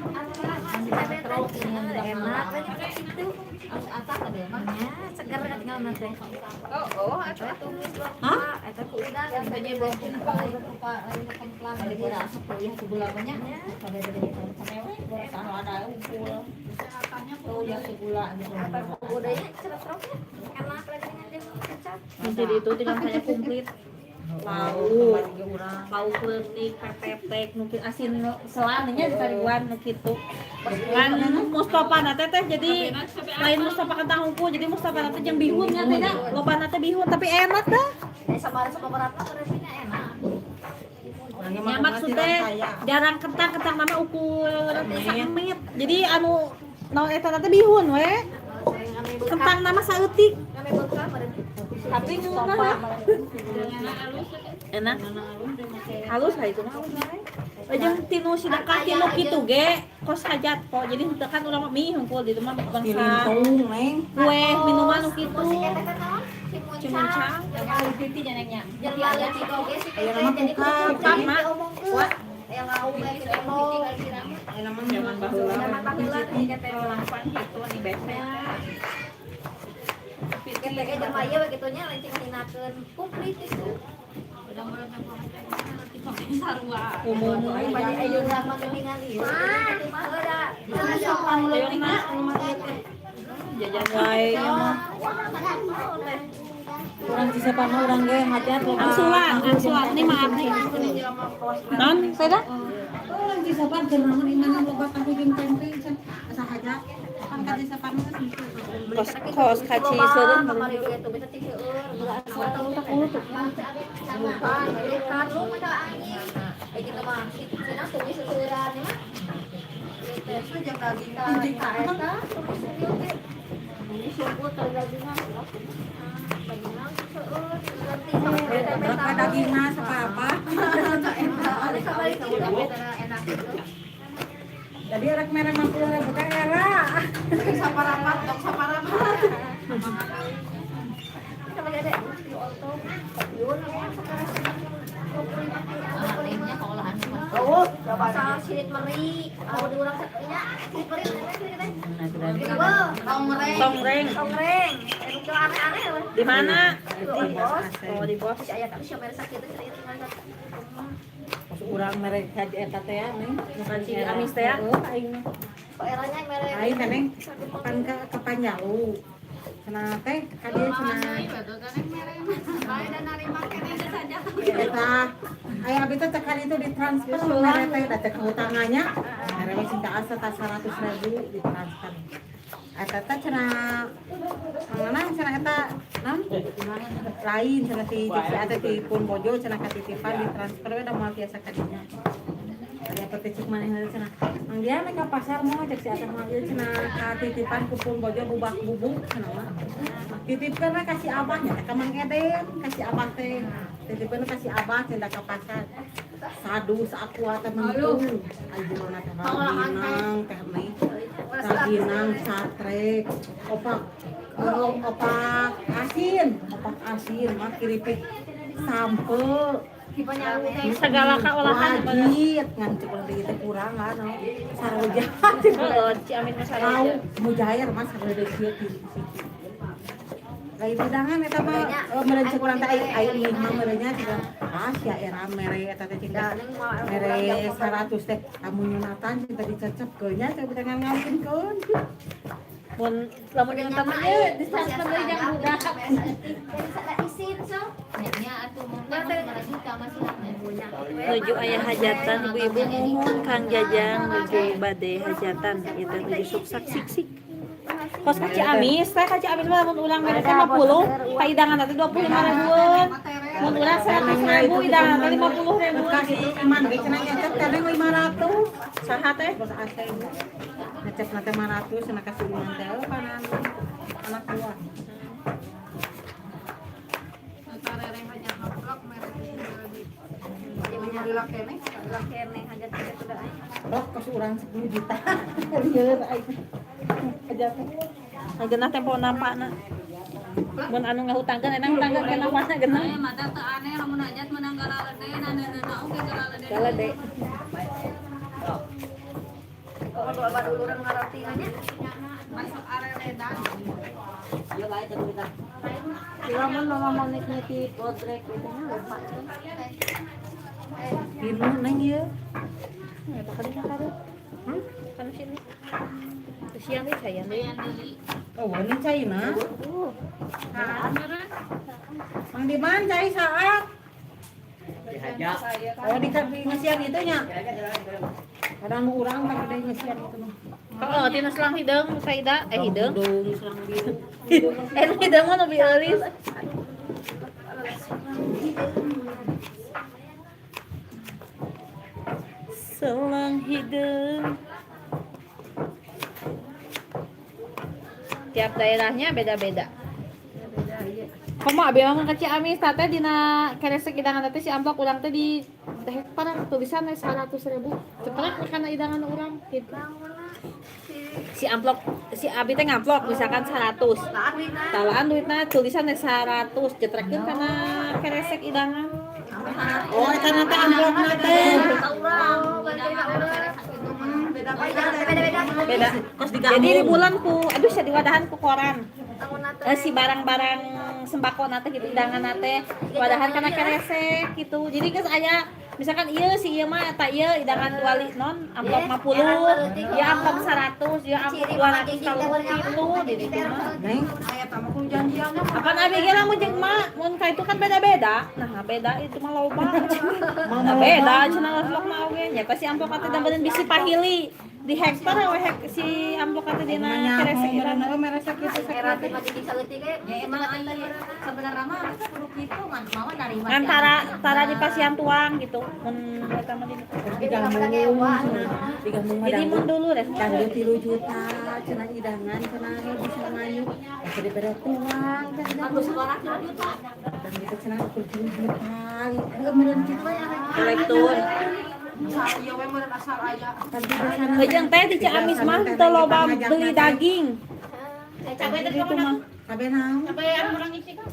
Enak lagi gitu. Atah tadi mah. Ya, seger kan tinggal nanti. Oh, atuh Tumis Hah? eta ku udang Biasanya bawa kumpul, lupa lain kemplang lagi asup kuliah segula banyak. Pada dari itu. Boros anu ada unggul. Oh ya segula gitu. Eta ku udangnya cerot-cerotnya enak lagi dengan jeung kecap. Jadi itu tinggal hanya komplit. Lauk, lauk leutik, pepetek, mungkin asin selannya ditariwan nu kitu. Kan Mustafa na teh teh jadi lain Mustafa kentang hungkul, jadi Mustafa na teh jeung bihun nya teh nya. Loba na teh bihun tapi enak dah. Eh sama sama berapa resepnya enak. Ya maksudnya jarang kentang kentang nama ukur saemit. Jadi anu naon eta na teh bihun we. Kentang nama saeutik. Kami bekal berarti. Tapi ngeunah. Enak. Halus lah itu mah halus wae. Jeung tinu sedekah tinu kitu ge kos hajat po. Jadi henteu kan urang mah mie hungkul di rumah bangsa Dilintung, Neng. kue minuman nu kitu. Musik eta kan naon? Si Cumuncang. Titi nyanengnya. Jelema leutik oge sih Aya nama jadi kudu kukap. mak. Wah, aya lauk aya kitu Aya nama Zaman baheula. Zaman baheula teh teh Lapan gitu nih besek. Teh jelema ieu we kitu nya lancing nginakeun komplit itu. Umum. Bade aya urang mah geuningan ieu. Kitu mah heula. Jajan wae nya mah. Urang Cisepan mah urang ge hajat loba. Angsulan, angsulan nih maaf nih. Non, saya Urang Cisepan keur naon imana loba tahu jeung tempe can asa hajat. Kan ka Cisepan mah geus henteu. Kos kos kaci seureun. Kamari oge tuh bisa seueur. Bukan, bukan lu mah anjing. Eh gitu mah, cenah tumis seueuran mah. Biasa jeung daging Anjing eta tumis seueur ge. Ini seueur dagingna. Dagingna seueur ganti sama tempe Berapa dagingna saparapa? Ada kamari kitu enak gitu. Jadi rek mere 50.000 teh era. Saparapat, dok saparapat. Sama ada di oto. Kopiun sekarang 25 Nya olahan. Oh, asal sirit meri, kalau di urang satunya sirit meri, sirit teh. Tongreng. Tongreng. Tongreng. Itu aneh-aneh we. Di mana? Di bos. Oh, di bos. Si aya tapi si mere sakit teh sirit meri. Pas urang mere haji eta teh ya, Neng. Kaci Amis teh ya. Heuh, aing mah. Kok eranya mere. Aing teh Neng pan ka ke Panjalu. Cenah teh ka dieu cenah eta aya abi teh cek itu ditransfer mere teh da cek hutangannya. Mere we cinta asa ta 100.000 ditransfer. Eta teh cenah mana cenah eta naon? Lain cenah ti cek si eta ti pun bojo cenah katitipan ditransfer we da moal tiasa ka dinya. Aya teh cek manehna teh cenah. Mang dia ka pasar moal cek si eta mah ieu cenah katitipan ku pun bojo bubak bubuk cenah mah. Titipkeun we ka si abah nya teh ka Mang Eden, ka si abah teh. Titipkeun ka si abah cenah ka pasar. Sadu sakuat teh mentung. Ayeuna teh rajinang teh nih. Rajinang satrek, opak opak asin mah keripik sampe Segala kaolahan wajit ngan cek urang teh kurang lah no. Saroja. Heeh, Ciamis mah saroja. Lauk mujair mah saroja kieu ti siki. Lain hidangan eta mah mere cek urang teh ai ai mah merenya cenah ah sia era mere eta teh cenah mere 100 teh amun nyunatan cenah dicecep geunya teh bukan ngawinkeun. Mun lamun nyunatan mah ieu ditransfer deui jang budak. Isin so. Nya atuh mun mah juta masih Nuju aya hajatan ibu-ibu muhun Kang Jajang nuju bade hajatan ieu teh nuju suksak sik-sik. Kos ka Ciamis teh ka Ciamis mah lamun urang mere 50, paidangan teh 25 ribuan. Mun urang 100.000, idangan teh 50 ribuan. Bekas itu iman ge cenah nyecep kadang 500. Saha teh? Bos Aceh. Ngecep na teh 500 cenah kasih iman teh oh panan anak buah. Blok kos urang 10 juta. Lieur aing. Hajatna. Geunah tempo nampakna. Mun anu ngahutangkeun enak ngahutangkeun kana mana geunah. Mata teu aneh lamun hajat menang galalede naneunana oge galalede. Galede. Kalau bawa duluran ngaroti nya. Masuk areledan. Lamun mama mau nikmati bodrek itu nya lupa. Dinu neng ieu. Ya bakal dina karo. Kan sini. Kesian nih saya nih. Oh, ini caina. Mang Diman cai saat. Oh, di ngesian itu nya. Kadang nu urang tah gede ngesian itu mah. Oh, tina selang hideung Saida, eh hideung. Hidung selang biru. Eh nu hideung mah nu bieulis. Selang hideung. Tiap daerahnya beda-beda. Komo abi mah ka Ciamis teh dina keresek idangan teh si amplop urang teh di hektar tulisan 100.000. Ceprek kana idangan urang gitu. Bangun lah. Si Si amplop si abi teh ngamplop misalkan 100. Talaan duitna tulisan teh 100 jetrekeun kana keresek idangan. Oh, eta na teh amplopna teh. Beda-beda. Beda. Kos digabung. Jadi di bulan ku aduh sia diwadahan ku koran. Si barang-barang sembako nate gitu idangan nate wadahan kana keresek gitu. Jadi geus aya misalkan ieu si ieu mah eta ieu idangan wali non amplop 50, ya amplop 100, ya amplop 200 kalau gitu di ditu mah. Neng, aya tamu ku janjiannya. Apan abi ge lamun jeung emak, mun ka itu kan beda-beda. Nah, beda itu mah loba. Nah, beda cenah amplop mah oge. Nya si amplop teh dambeun bisi pahili di hektar we hek si amplop teh dina keresek idangan. Meresek kitu Era teh mah jadi saeutik ge. Ya emang aya sebenarnya mah kudu kitu ngan mama narima. Ngan tara tara di pasian tuang gitu. Mun eta mah di Digabung Jadi mun dulu deh. Dangdut 3 juta, cenah idangan, cenah bisa ngayu. Daripada tuang, cenah Aku sekolah 3 juta. Dangdut cenah ukur 3 juta. Heuh meureun kitu we Kolektur. Ejeng teh di Ciamis mah teu loba beli daging. Cabe teh Itu mah. Kabeh naon? Cabe anu urang isi kan.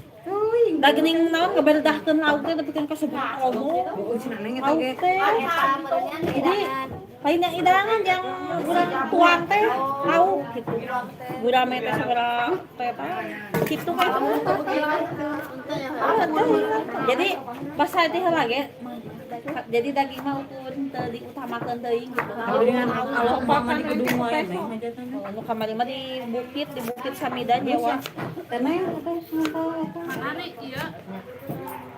Daging naon ngeberdahkeun lauk teh nepikeun ka sabaraha omo. Oh, cenah neng eta Lauk ge. teh. Jadi lain yang idangan yang urang tuang teh lauk gitu. Gurame teh sabaraha teh teh. Kitu kan. Jadi pas teh heula ge jadi daging mah ukur teu diutamakeun teuing gitu. Dengan kalau mama di gedung wae neng hajatan. Nu kamari mah di bukit Samida nyewa. Teh neng teh eta. Mana iya?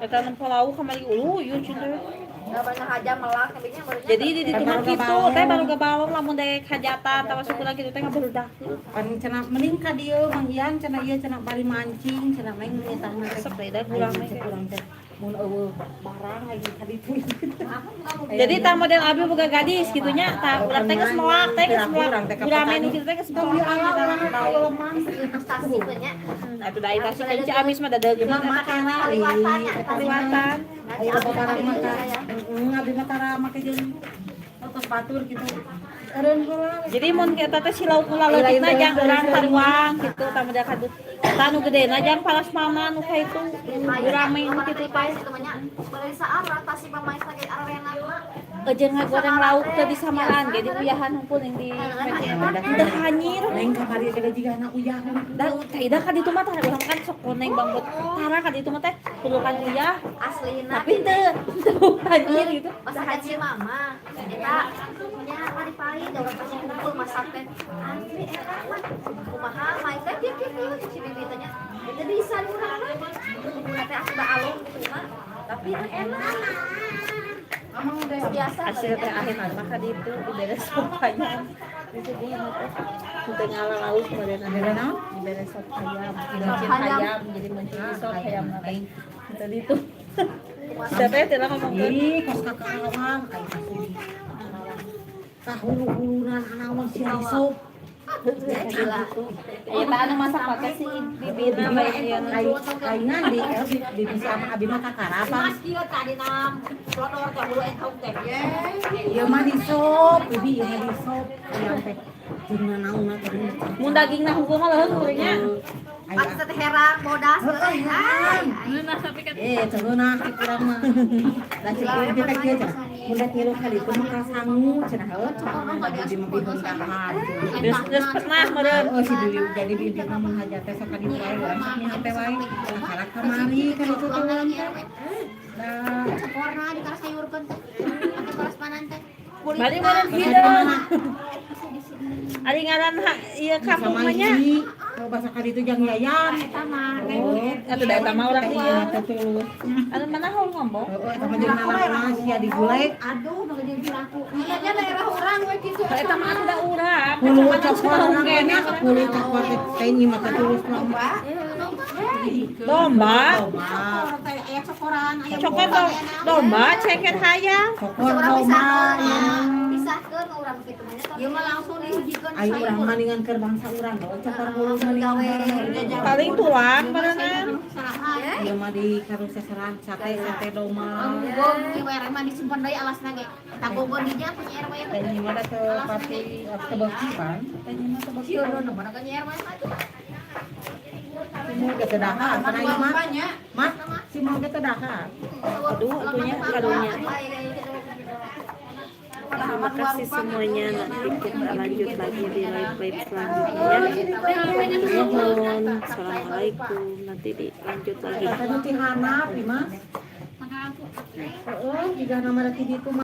Eta nempo lauk kamari ulu ieu cenah. Banyak aja melak kabehnya barunya. Jadi di ditu mah kitu teh baru gabalong lamun dek hajatan atawa syukuran kitu teh ngabarudakeun. Pan cenah mending ka dieu Mang Ian cenah ieu cenah bari mancing cenah neng nitahna teh. Resep teh da gurame. Kurang teh. Mun eueuh barang lagi ka ditu. Jadi tah model abi boga gadis gitunya tah urang teh geus melak teh geus melak gurame nu kitu teh geus Tong melak. ala urang lemang. Investasi nya. Atuh da eta sih kan Ciamis mah dadeulkeun Makan Kaliwatannya, kaliwatan. Ayo barang makan. Heeh, abi mah tara make jeung otos batur gitu. Eureun heula. Jadi mun kita teh si lauk kula leutikna jang urang taruang gitu tah model kadu. Tah nu gedena jang palasmana nu ka itu gurame nu kitu teh. Boleh saat rotasi pemain sebagai arena mah. Jeung ngagoreng lauk teh disamaan ge diuyahan hungkul yang di teu hanyir. Neng kamari kada jiga anak uyah. Da teh da ka ditu mah tah urang kan sok koneng bangbut. Tara ka ditu mah teh perlukan uyah Aslina. tapi teu hanyir gitu. Masakan si mama. Eta nya pari-pari da urang pasti kumpul masak teh. Asli enak mah. Kumaha main teh kieu kieu si bibi teh nya. Teu bisa di urang mah. Bumbuna teh asup alung gitu mah. Tapi enak. Biasa Hasil teh akhirna mah ka ditu diberes sop ayam. Disuguhan teh. Teu ngala lauk modelna. Beda naon? Diberes sop ayam, mencin ayam jadi mencin sop ayam teh. Teu ditu. Siapa ya tidak ngomongkeun? Ih, kos ka Karawang ai kasih. Kahulu-hulunan anawan si Risop. Iya, tah anu masak pakai si bibirna bae ieu. Aina di di bisa sama abi mah kakarapan. Mas kieu tadi nam pelodor teh hulu entong teh. Ieu mah di sop, bibi ieu mah di sop. Ayam teh jeung nanaonna teh. Mun dagingna hungkul mah leuheung kuringnya. Pas teh herang bodas. Ngeunah tapi kan Eh, cenah kurang mah. Lah cek ieu teh kieu cenah. Mun da tilu kali itu mah kasangu cenah heuh cenah. Bibi mah bihun dahar. Geus geus pernah meureun. Oh, si bibi jadi bibi mah mun hajat teh sok ka ditu wae urang sok miha teh wae. Karak kamari kan itu teh urang teh. Nah, Warna di karas sayurkeun teh. Pake panas teh. Bari meureun hideung. Ari ngaran ieu kampung mah nya. Kalau bahasa kali itu jang yayan. Oh, atuh da eta mah urang ieu. Teh tulus. Anu mana haul ngomong? Heeh, eta mah jeung nanaon sia digulai. Aduh, nu jadi laku. Nya daerah urang we kitu. Eta mah atuh da urang. Hulu Kecamatan cokor Sukabumi orangnya, hulu cokor teh teh nyi mah teh tulus domba. Domba. Domba. Teh aya cokoran, aya Cokor domba ceket hayam. Cokor domba. Pisahkeun urang urang kitu mah nya. Ieu mah langsung dihijikeun Ayo urang maningan keur bangsa urang gawe cakar bulu maningan. Paling tulang barengan. Ieu mah di karuseseran sate sate domba. Gong ieu RW mah disimpan deui alasna ge. Eta gogon di nya punya RW. Teh nyi mah teu pati teu beuki pan. Teh nyi mah teu beuki. Sieun nu mana ka RW mah tuh. Si mau ge teu dahar cenah ieu mah. Mah, si mau ge teu dahar. Aduh, atunya karunya. Terima kasih semuanya. Nanti kita lanjut lagi di live live selanjutnya ya. Nuhun. Assalamualaikum. Nanti dilanjut lagi. Eta nu ti handap, Imas. Heeh, jiga nama ti ditu.